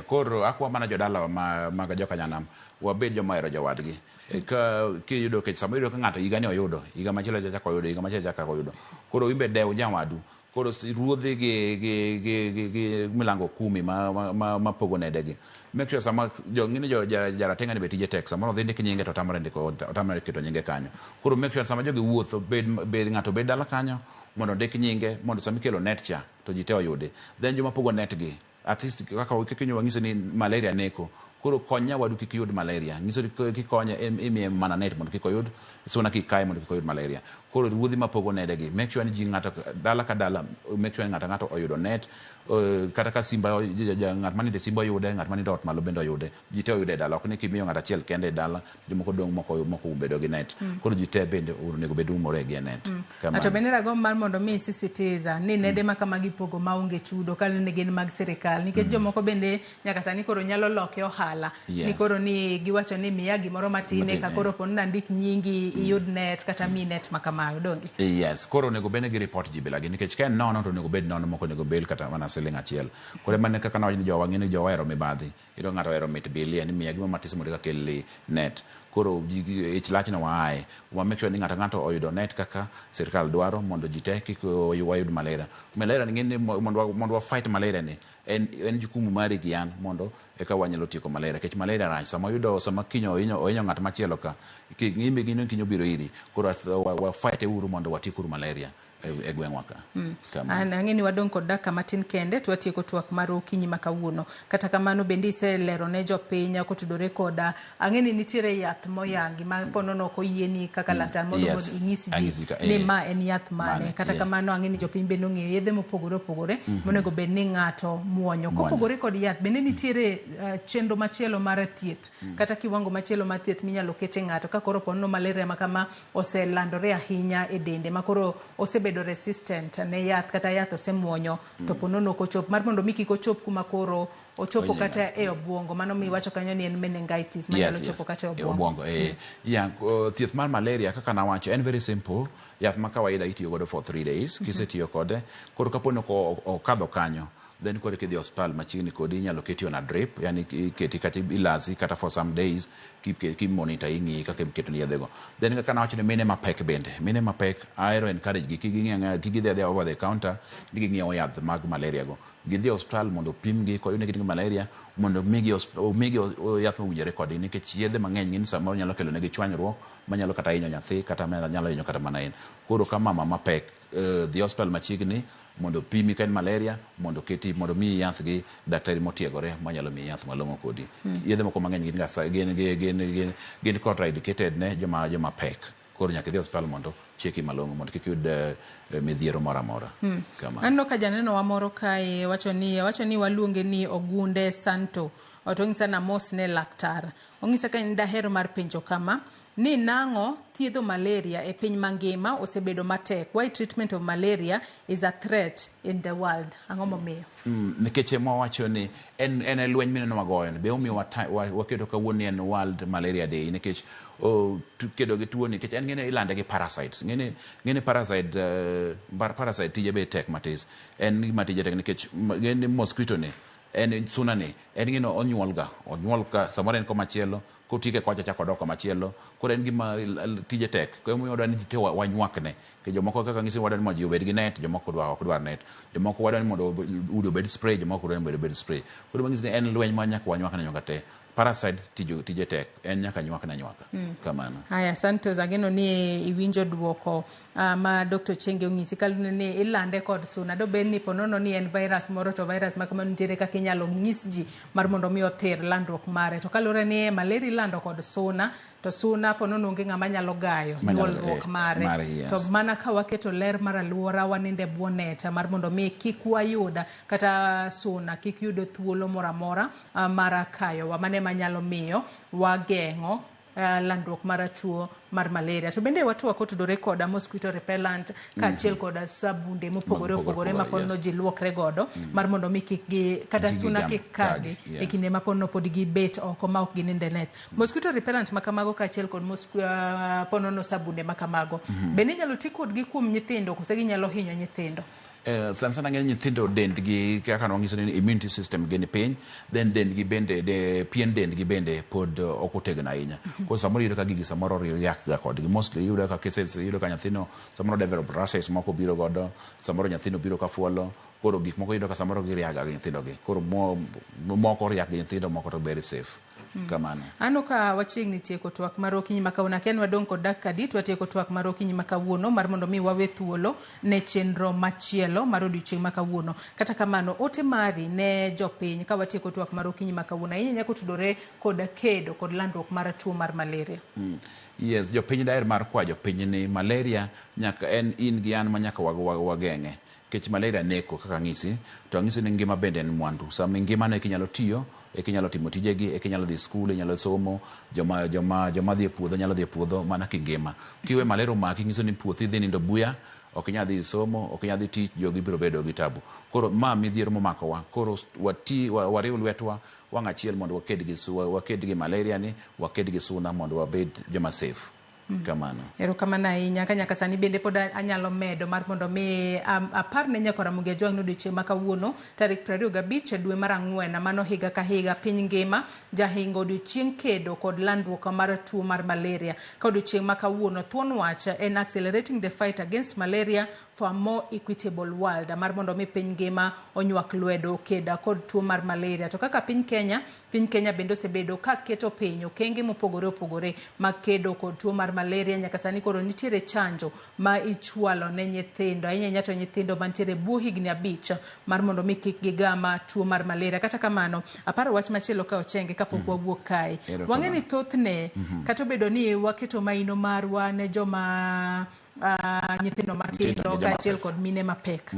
B: Koro akwa mana jodalawa mag jokanyanam wabed joma ohero jowadgi. Ka kiyudo kech sama iyudo ka ng'ato higa ni oyudo, higa machielo chako oyudo, higa machielo chako oyudo. Koro imbe dew jawadu. Koro ruodhi gi milango kumi ma pogo nedegi. Make sure sama jo ng'ini jo jarateng'a ni be tije tek, samoro dhi ndik nyinge to otamore ndiko, otamore keto nyinge kanyo. Koro make sure sama jogi wuotho bed ng'ato bed dala kanyo mondo ondik nyinge mondo sama ikelo net cha to ji te oyudi. Then joma pogo net gi at least kaka wang'iso ni malaria neko. Koro kony nyawadu kik yud malaria. Nyiso ni kikonye imiye mana net mondo kik oyud suna kik kaye mondo kik oyud malaria. Koro ruodhi mapogo nede gi make sure ni ji ng'ato dala ka dala make sure ni ng'ato ng'ato oyudo net kata ka simba ng'at manindo e simba oyude ng'at manindo ot malo bende oyude. Ji te oyude e dala ok ni kimiyo ng'ato achiel kende e dala jomoko dong' moko moko bedo gi net. Koro ji te bende onego bed umore gi e net. Kamano.
A: To bende ragombo mar mondo mi sisitiza ni nede ma kamagi ipogo maonge chudo kaluwore ni gin mag sirikal nikech jomoko bende nyaka sani koro nyalo loke ohala ni koro ni giwacho ni miya gimoro matin eka koro po ni nandik nyingi iyud net kata miyi net ma kamago donge?
B: Yes, koro onego bed ni gi report ji bila gi nikech ka en nono to onego bed nono mok onego bel kata mana siling achiel. Koro ema ne kaka nawacho ni jowa ng'eni jowa ohero mibadhi. Iyudo ka ng'ato ohero mit bilie ni miya gimoro matis mondo eka akelni net. Koro ich lach no waaye. Wa make sure ni ng'ato ng'ato oyudo net kaka sirkal dwaro mondo ji te kik wayud malaria. Malaria ni ng'eni mondo wa fight malaria ni en, en jukumu mari gi an mondo eka wanyalo tieko malaria. Nikech malaria rach sama oyudo sama kiny ohinyo ohinyo ng'at machielo ka imbe gino kiny obiro iri. Koro wa, wa fight e uru mondo watiek uru malaria e gweng'wa ka.
A: An ang'e ni wadong' kod dakika matin kende to watieko twak mar okinyi ma kawuono. Kata kamano bende iselero ne jopiny kotudore koda ang'e ni nitiere yath moyangi ma ponono ok oyieni kaka laktar mondo ing'is ji ni ma en yath mane. Kata kamano ang'e ni jopiny bende ong'eyo yedhe mopogore opogore monego bed ni ng'ato muonyo. Kopogore kod yath bende nitiere chenro machielo mar thieth kata kiwango machielo mar thieth minyalo kete ng'ato ka koro ponono malaria ma kama oselandore ahinya e dende ma koro osebedo resistant ne yath kata yath osemuonyo to ponono ok ochop mar mondo mi kik ochop kuma koro ochopo kata e obuongo mano miwacho kanyo ni en meningitis manyalo chopo kata e obuongo.
B: Yeah, thieth mar malaria kaka nawacho en very simple. Yath ma kawaida itiyo godo for 3 days kisetiyo kode koro kapo ni okadho kanyo then koro kidhi osiptal machiegni kodi inyalo keti on a drip, yani iketi kata ilasi kata for some days ki monitor ing'iyi kaka iketoni yedhe go. Then kaka nawacho ni mine mapek bende, mine mapek ahero encourage gi kik ging'i kik gidhi adhiya over the counter ni ging'iewo yath mag malaria go. Gidhi e osiptal mondo opimgi koyud ni gin gi malaria mondo omigi omigi yath mowinjore kodgi nikech yedhe mang'eny ng'eny samoro nyalo kelo negi chwanyruok manyalo kata hinyo nyathi kata nyalo hinyo kata mana en. Koro ka mama mapek dhi e osiptal machiegni mondo opimi ka en malaria mondo oketi mondo omiyi yath gi daktari motiegore manyalo miyi yath malong'o kodi. Yedhe moko mang'eny gin ga gin gin gin gin contraindicated ne joma joma pek. Koro nyaka idhi e osiptal mondo cheki malong'o mondo kik iyud midhiero moro amora. Kamano.
A: Aneno ka janeno wa moro kae wacho ni wacho ni waluonge ni Ogunde Santo. To onyisa ni amos ne laktar. Onyisa ka en daher mar penjo kama ni nang'o thiedho malaria e piny mangima osebedo matek. Why treatment of malaria is a threat in the world? Ang'o momiyo?
B: Nikech ema wawacho ni en en e lweny mineno wagoyo ni be omiyo waketo kawuono ni en World Malaria Day nikech kedo gi tuo ni nikech en ng'ene ilande gi parasites. Ng'ene ng'ene parasite parasite tije be tek matis. En gima tije tek nikech ng'ene mosquito ni en suna ni en ng'ene onyuol ga onyuol ka samoro en komachielo kotieke kocha chako odok komachielo. Koro en gima tije tek. Koro emomiyo wadwa ni ji te wanywakne. Nikech jomoko kaka ng'isi wadwa ni mondo ji obed gi net, jomoko dwa ok dwar net. Jomoko wadwa ni mondo udi obed spray, jomoko dwa ni mondo obed spray. Koro manyisi ni en lweny ma nyaka wanywakne anywaka te. Parasite tijo tije tek, en nyaka nywakne anywaka. Kamano.
A: Haya, Santos, ageno ni iwinjo duoko ma Dr. Chenge onyisi kaluwore ni ilande kod suna. Dobed ni ponono ni en virus moro to virus ma kamano nitiere kaka inyalo nyis ji mar mondo mi othir landruok mare. To kaluwore ni malaria ilando kod suna, to suna ponono onge ng'ama nyalo gayo nyuolruok mare. To mana ka waketo ler mar aluora waninde bwo net mar mondo mi kik wayud kata suna kik yud thuolo moro amora mar kayowa. Mano ema nyalo miyo wageng'o landruok mar tuo mar malaria. To bende watwa kotudore koda mosquito repellent kaachiel koda sabunde mopogore opogore ma ponono ji luokre godo mar mondo mi kik gi kata suna kik kagi e kinde ma ponono pod gibet oko ma ok ginindo e net. Mosquito repellent ma kamago kaachiel kod ponono sabunde ma kamago bende inyalo ti kodgi kuom nyithindo kose ginyalo hinyo nyithindo?
B: Sana sana ng'eny nyithindo dendgi kaka nwanyiso ni immunity system gi ni piny, then dendgi bende de, pien dendgi bende pod ok otegno ahinya. Koro samoro iyudo ka gigi samoro react ga kodgi. Mostly iyudo ka cases iyudo ka nyathino samoro develop rashes moko biro godo, samoro nyathino biro ka fuolo, koro gik moko iyudo ka samoro gi react ga gi nyithindo gi. Koro moko react gi nyithindo, moko to very safe. Kamano.
A: Ano ka wachiegni tieko twak mar okinyi ma kawuono, akia ni wadong' kod dakika adi to watieko twak mar okinyi ma kawuono mar mondo mi wawe thuolo ne chenro machielo mar odiochieng' ma kawuono. Kata kamano, ote mari ne jopiny ka watieko twak mar okinyi ma kawuono ahinya ahinya kotudore kod kedo kod landruok mar tuo mar malaria.
B: Yes, jopiny daher mar kwa jopiny ni malaria nyaka en in gi an ma nyaka wageng'e. Nikech malaria neko kaka ang'isi, to ang'isi ni ngima bende en mwandu. Sama ingimano eka inyalo tiyo, eka inyalo timo tijegi, eka inyalo dhi skul, inyalo somo, joma, joma, joma dhi e puodho nyalo dhi e puodho mana kingima. Kiwe malaria omaki, nyiso ni puothi dhi nindo buya, ok inyal dhi somo, ok inyal dhi tich, jogi biro bedo gi tabu. Koro ma midhiero momakowa, koro wati, wariw lwetwa wang' achiel mondo waked gi, waked gi malaria ni, waked gi suna mondo wabed joma safe. Kamano.
A: Erokamano ahinya. Ka nyaka sani bende pod anyalo medo mar mondo mi apar ne nyakora Ramogi Ajwang' ni odiochieng' ma kawuono tarik 25 dwe mar ang'wen mano higa ka higa piny ngima jahingo odiochieng' kedo kod landruok mar tuo mar malaria. Ka odiochieng' ma kawuono thuon wach en accelerating the fight against malaria for a more equitable world mar mondo mi piny ngima onywak lwedo keda kod tuo mar malaria. To kaka piny Kenya, piny Kenya bende osebedo ka keto piny okenge mopogore opogore mag kedo kod tuo mar malaria. Nyaka sani koro nitiere chanjo ma ichwalo ne nyithindo, ahinya ahinya to nyithindo mantiere bwo higni 5 mar mondo mi kik gigama tuo mar malaria. Kata kamano, aparo wach machielo ka Ochenge kapok wawuok kae. Wang'e ni thothne, kata obedo ni waketo maino marwa ne joma nyithindo matindo kaachiel kod mine mapek,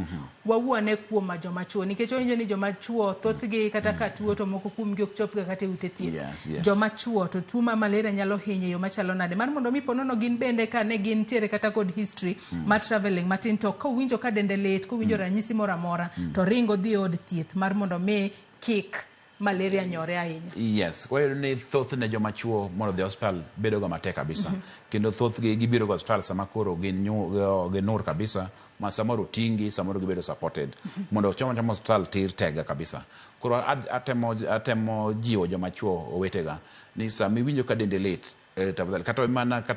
A: wawuo ane kuom joma chuo, nikech wawinjo ni joma chuo thothgi kata ka tuo to moko kuomgi ok chopga kata e ute thieth. Joma chuo to tuo mar malaria nyalo hinyo e yo machalo nade? Mar mondo mi ponono gin bende ka ne gintiere kata kod history mar travelling matin, to kowinjo ka dende lit, kowinjo ranyisi moro amora, to ringo dhi e od thieth mar mondo mi kik malaria nyore ahinya.
B: Yes, wayudo ni thothne joma chuo mondo odhi e osiptal bedo ga matek kabisa. Kendo thothgi gibiro ga osiptal sama koro ginur kabisa, ma samoro oting'gi, samoro gibedo supported. Mondo ochom achoma osiptal tir tega kabisa. Koro atemo jiwo joma chuo owetega ni sama iwinjo ka dendi lit, tafadhali kata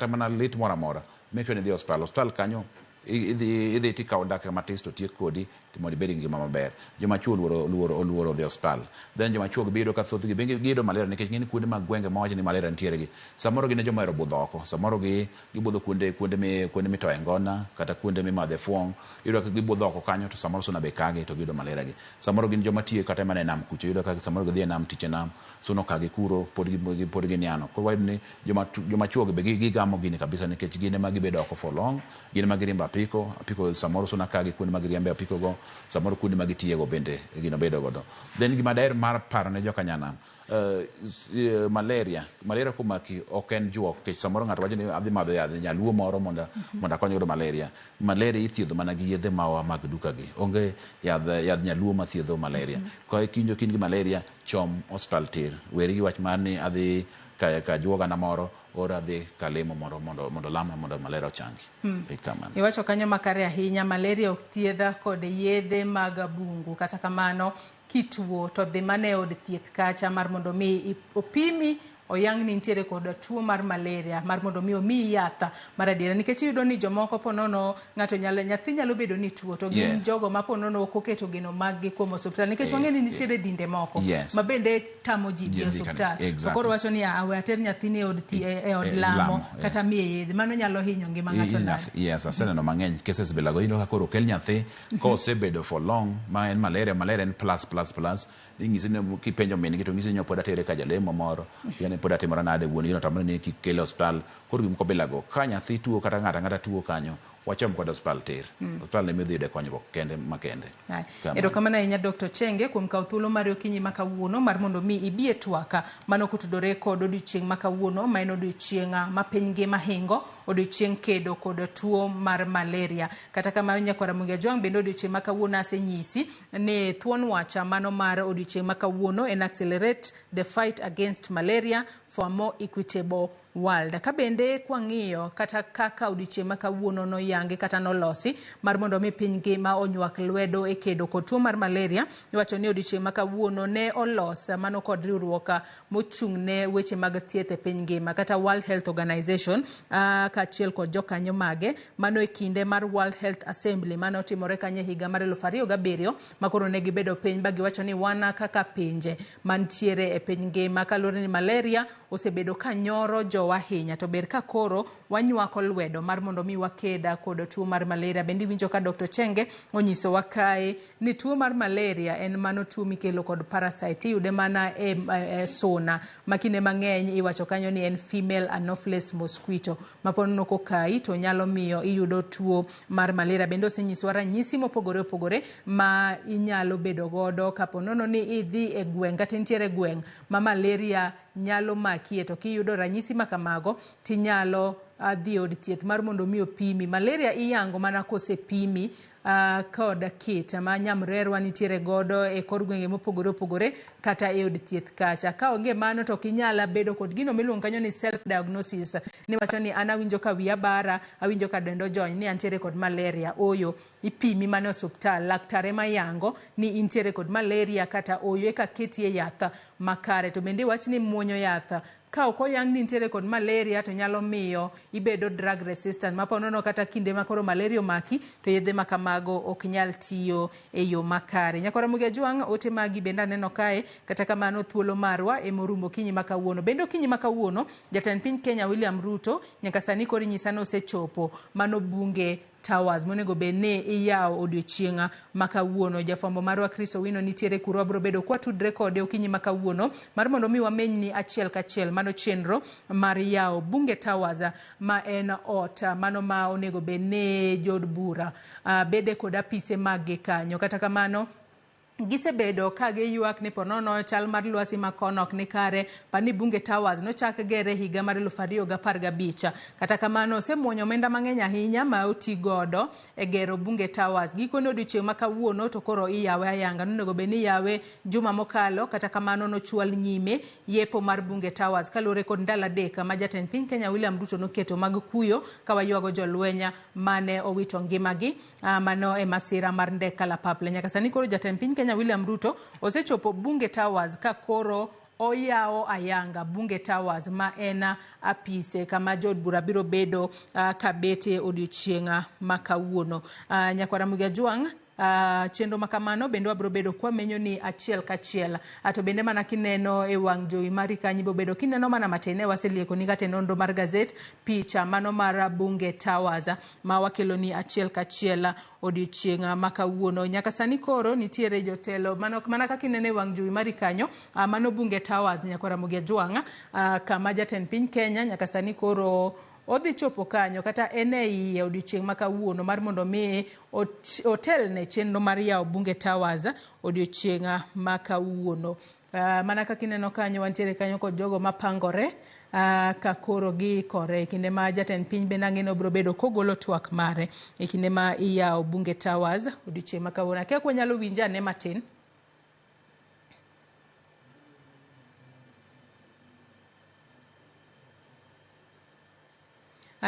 B: mana lit moro amora, make sure ni idhi e osiptal. Osiptal kanyo idhi tikawo dakika matis to tiek kodi mondo ibed gi ngima maber. Joma chuo oluoro dhi e osiptal. Then joma chuo biro ka thothgi be giyudo malaria nikech ng'eny kuonde mag gwenge mawacho ni malaria nitiere gi. Samoro gin e joma ohero budho oko. Samoro gibudho kuonde mitoye ngona kata kuonde mimadhe fuong'. Iyudo ka gibudho oko kanyo to samoro suna be kagi to giyudo malaria gi. Samoro gin joma tiyo kata mana e nam kucho. Iyudo ka samoro gidhi e nam tich e nam, suna okagi kuro, pod giniano. Koro wayudo ni joma chuo gi be gigamo gini kabisa nikech gin ema gibedo oko for long, gin ema giriembo apiko, apiko samoro suna kagi kuonde ma giriembe apiko go, samoro kuonde ma gitiyego bende gino bedo godo. Then gima daher mar paro ne joka nyanam, malaria komaki ok en juok, nikech samoro ng'ato wacho ni adhi madho yath nyaluo moro mondo akony godo malaria. Malaria ithiedho mana gi yedhe mawa mag duka gi. Onge yadh nyaluo mathiedho malaria. Ka iwinjo ka in gi malaria, chom osiptal tir. Weri gi wach mar ni adhi ka juogana moro, or adhi ka lemo moro mondo lamna mondo malaria ochangi. Kamano.
A: Iwacho kanyo makare ahinya, malaria ok thiedha kod yedhe mag bungu. Kata kamano, kituo to dhi mana e od thieth kacha mar mondo mi opimi, oyang ni nitiere kod tuo mar malaria mar mondo mi omiyi yath mar adiera. Nikech iyudo ni jomoko ponono ng'ato nyalo, nyathi nyalo bedo ni tuo to gin jogo ma ponono ok oketo geno mag gi kuom osiptal. Nikech wang'e ni nitiere dinde moko ma bende tamo ji dhi e osiptal. To koro wacho ni we ater nyathini e od e od lamo kata miye yedhe. Mano nyalo hinyo ngima ng'ato nade?
B: Yes, aseneno mang'eny cases bilago. Iyudo ka koro okel nyathi kosebedo for long ma en malaria, malaria en plus plus plus. Inyisi ni kipenjo min gi to nyisi ni pod atere ka jalemo moro, yani pod atimora nade, wuon gi notamre ni kik kele osiptal. Koro gik moko bilago, ka nyathi tuo kata ng'ato ang'ata tuo kanyo, wachom kod osiptal tir. Osiptal ema idhi yude konyruok kende makende.
A: Erokamano ahinya Dr. Chenge kuom kawo thuolo mari okinyi ma kawuono mar mondo mi ibi e twak mano kotudore kod odiochieng' ma kawuono, ma en odiochieng' ma piny ngima hingo, odiochieng' kedo kod tuo mar malaria. Kata kamano nyakwar Ramogi Ajwang' bende odiochieng' ma kawuono asenyisi ni thuon wach mano mar odiochieng' ma kawuono en accelerate the fight against malaria for a more equitable world. Ka bende kwang'iyo kata kaka odiochieng' ma kawuono noyangi kata nolosi mar mondo mi piny ngima onywak lwedo e kedo kod tuo mar malaria, iwacho ni odiochieng' ma kawuono ne olos mano kod riwruok mochung' ne weche mag thieth e piny ngima kata World Health Organization, kaachiel kod jokanyo mage. Mano e kinde mar World Health Assembly mane otimore kanyo e higa mar 2007 ma koro ne gibedo piny ba giwacho ni wan kaka pinje mantiere e piny ngima kaluwore ni malaria osebedo ka nyoro jowa ahinya to ber ka koro wanywako lwedo mar mondo mi wakeda kod tuo mar malaria. Bende iwinjo ka Dr. Chenge onyisowa kae ni tuo mar malaria en mano tuo mikelo kod parasite, iyude mana e suna ma kinde mang'eny iwacho kanyo ni en female anopheles mosquito ma po nono kokayi to nyalo miyo iyudo tuo mar malaria. Bende osenyisowa ranyisi mopogore opogore ma inyalo bedo godo kapo nono ni idhi e gweng' kata intiere e gweng' ma malaria nyalo makie, to kiyudo ranyisi ma kamago tinyalo dhi e od thieth mar mondo mi opimi. Malaria iyango mana kosepimi kod kit ma nyamrerwa nitiere godo e kor gwenge mopogore opogore kata e od thieth kacha. Ka onge mano to ok inyal bedo kod gino miluongo kanyo ni self diagnosis, niwacho ni an awinjo ka wiya bara, awinjo ka denda ojony ni antiere kod malaria. Ooyo, ipimi mana e osuptal, laktar ema yango ni intiere kod malaria kata ooyo, eka ketie yath makare. To bende iwach ni muonyo yath ka ok oyang ni intiere kod malaria to nyalo miyo ibedo drug resistant ma ponono kata kinde ma koro malaria omaki to yedhe ma kamago ok nyal tiyo e yo makare. Nyakwar Ramogi Ajwang', ote magi bende aneno kae, kata kamano thuolo marwa emorumo okinyi ma kawuono. Bende okinyi ma kawuono, jatend piny Kenya William Ruto nyaka sani koro inyisa ni osechopo mano bunge Towers monego bed ni iyawo odiochieng' ma kawuono. Jafwambo marwa Chris Owino nitiere kuro, wabiro bedo kwatudre kode okinyi ma kawuono mar mondo mi wamenyni achiel kachiel mano chenro mar yawo Bunge Towers ma en ot mano ma onego bed ni jood bura bede kod apise mag gi kanyo. Kata kamano gisebedo ka giywak ni ponono chal mar lwasi ma kono ok ni kare. Pani Bunge Towers nochak gere higa mar 2015. Kata kamano osemuonyo omenda mang'eny ahinya ma oti godo e gero Bunge Towers. Gikone odiochieng' ma kawuono to koro iyawe ayanga. Nonego bed ni iyawe juma mokalo, kata kamano nochwal nyime yepo mar Bunge Towers kaluwore kod ndalo 3 ma jatend piny Kenya William Ruto noketo mag kuyo ka waywago jolweny mane owito ngimagi mano e masira mar ndek kalapapla. Nyaka sani koro jatend piny Kenya William Ruto osechopo Bunge Towers ka koro oyawo ayanga Bunge Towers ma en apise kama jood bura biro bedo kabete odiochieng' ma kawuono. Nyakwar Ramogi Ajwang', chenro ma kamano bende wabiro bedo kwamenyo ni achiel kachiel. To bende mana kineno e wang' jowi mari kanyo ibiro bedo kineno mana matin ne waseliekoni kata e nonro mar gazet picha mano mar Bunge Towers ma wakelo ni achiel kachiel odiochieng' ma kawuono. Nyaka sani koro nitiere jotelo mana kaka ineno e wang' jowi mari kanyo, mano Bunge Towers Nyakwar Ramogi Ajwang', kama jatend piny Kenya nyaka sani koro odhi chopo kanyo kata en e iye odiochieng' ma kawuono mar mondo mi otelne chenro mar yawo Bunge Towers odiochieng' ma kawuono. Mana kaka ineno kanyo wantiere kanyo kod jogo mapangore ka koro giikore e kinde ma jatend piny bende ang'e ni obiro bedo kogolo twak mare e kinde ma iyawo Bunge Towers odiochieng' ma kawuono. Akia ka wanyalo winje ane matin.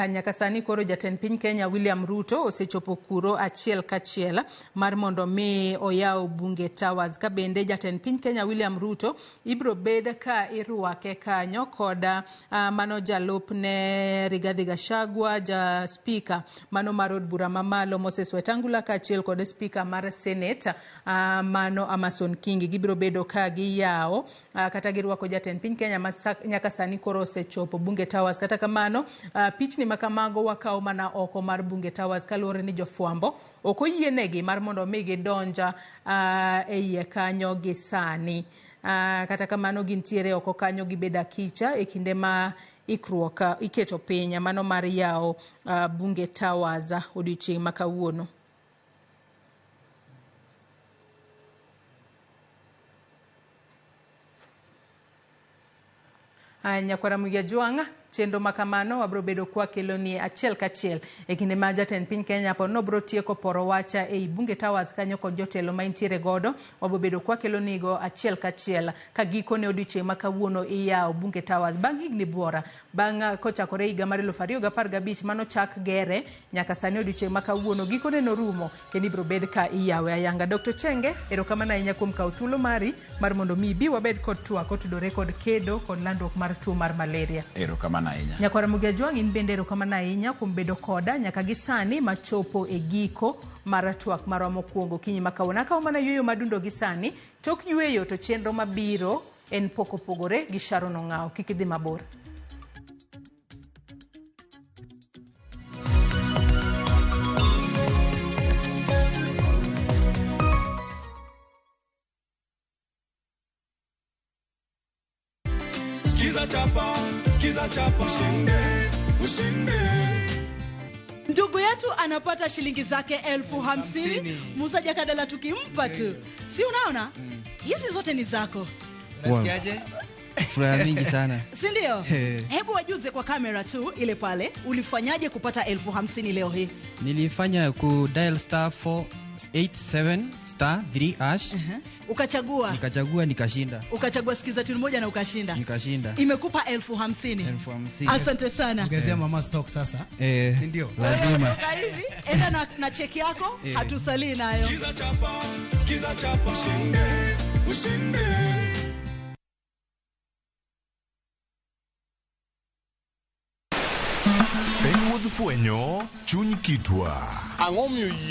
A: Nyaka sani koro jatend piny Kenya William Ruto osechopo kuro achiel kachiel mar mondo mi oyaw Bunge Towers. Ka bende jatend piny Kenya William Ruto ibiro bed ka irwake kanyo kod mano jalupne Rigathi Gachagua, ja speaker mano mar od bura mamalo Moses Wetangula kaachiel kod speaker mar Senate mano Amason Kingi. Gibiro bedo ka giyawo kata girwako jatend piny Kenya ma nyaka sani koro osechopo Bunge Towers. Kata kamano pichni ma kamago wakawo mana oko mar Bunge Towers kaluwore ni jofwambo ok oyienegi mar mondo mi gidonj e iye kanyo gi sani. Kata kamano gintiere oko kanyo gibedo akicha e kinde ma ikruok iketo piny mano mar yawo Bunge Towers odiochieng' ma kawuono. Nyakwar Ramogi Ajwang', chenro ma kamano wabiro bedo kwakelo ni achiel kachiel e kinde ma jatend piny Kenya po nobiro tieko poro wacha ei Bunge Towers kanyo kod jotelo ma intiere godo. Wabiro bedo kwakelo nigo achiel kachiel ka gikone odiochieng' ma kawuono iyawo Bunge Towers bang' higni buora bang' kochakore higa mar 2015 manochak gere nyaka sani odiochieng' ma kawuono gikone norumo kendo ibiro bed ka iyawe ayanga. Dr. Chenge, erokamano ahinya kuom kawo thuolo mari mar mondo mi ibi wabed kod twak otudore kod kedo kod landruok mar tuo mar malaria.
B: Erokamano. Erokamano ahinya.
A: Nyakwar Ramogi Ajwang', in bende erokamano ahinya kuom bedo koda nyaka gi sani machopo e giko mar twak marwa mokwongo okinyi ma kawuono. Akawo mana yueyo madundo gi sani, tok yueyo to chenro mabiro en pok opogore gi Sharon Ong'awo. Kik idhi mabor.
O: Skiza chapa, skiza chapa, ushinde, ushinde.
P: Ndugu yetu anapata shilingi zake 50,000. Musa Jakadala tukimpa tu, si unaona hizi zote ni zako?
Q: Unasikiaje? Furaha mingi sana.
P: Si ndio? Hebu wajuze kwa kamera tu ile pale, ulifanyaje kupata 50,000 leo hii?
Q: Nilifanya ku dial star 487 star 3 hash.
P: Ukachagua.
Q: Nikachagua nikashinda.
P: Ukachagua sikiza tune moja na ukashinda.
Q: Nikashinda.
P: Imekupa 50,000.
Q: 50,000.
P: Asante sana.
R: Ongezea mama stock sasa. Si ndio?
Q: Lazima.
P: Toka hivi, enda na cheki yako, hatusalii nayo.
O: Skiza chapa, skiza chapa, ushinde, ushinde.
F: Piny wuodh fwenyo chuny kitwa.
S: Ang'o miyo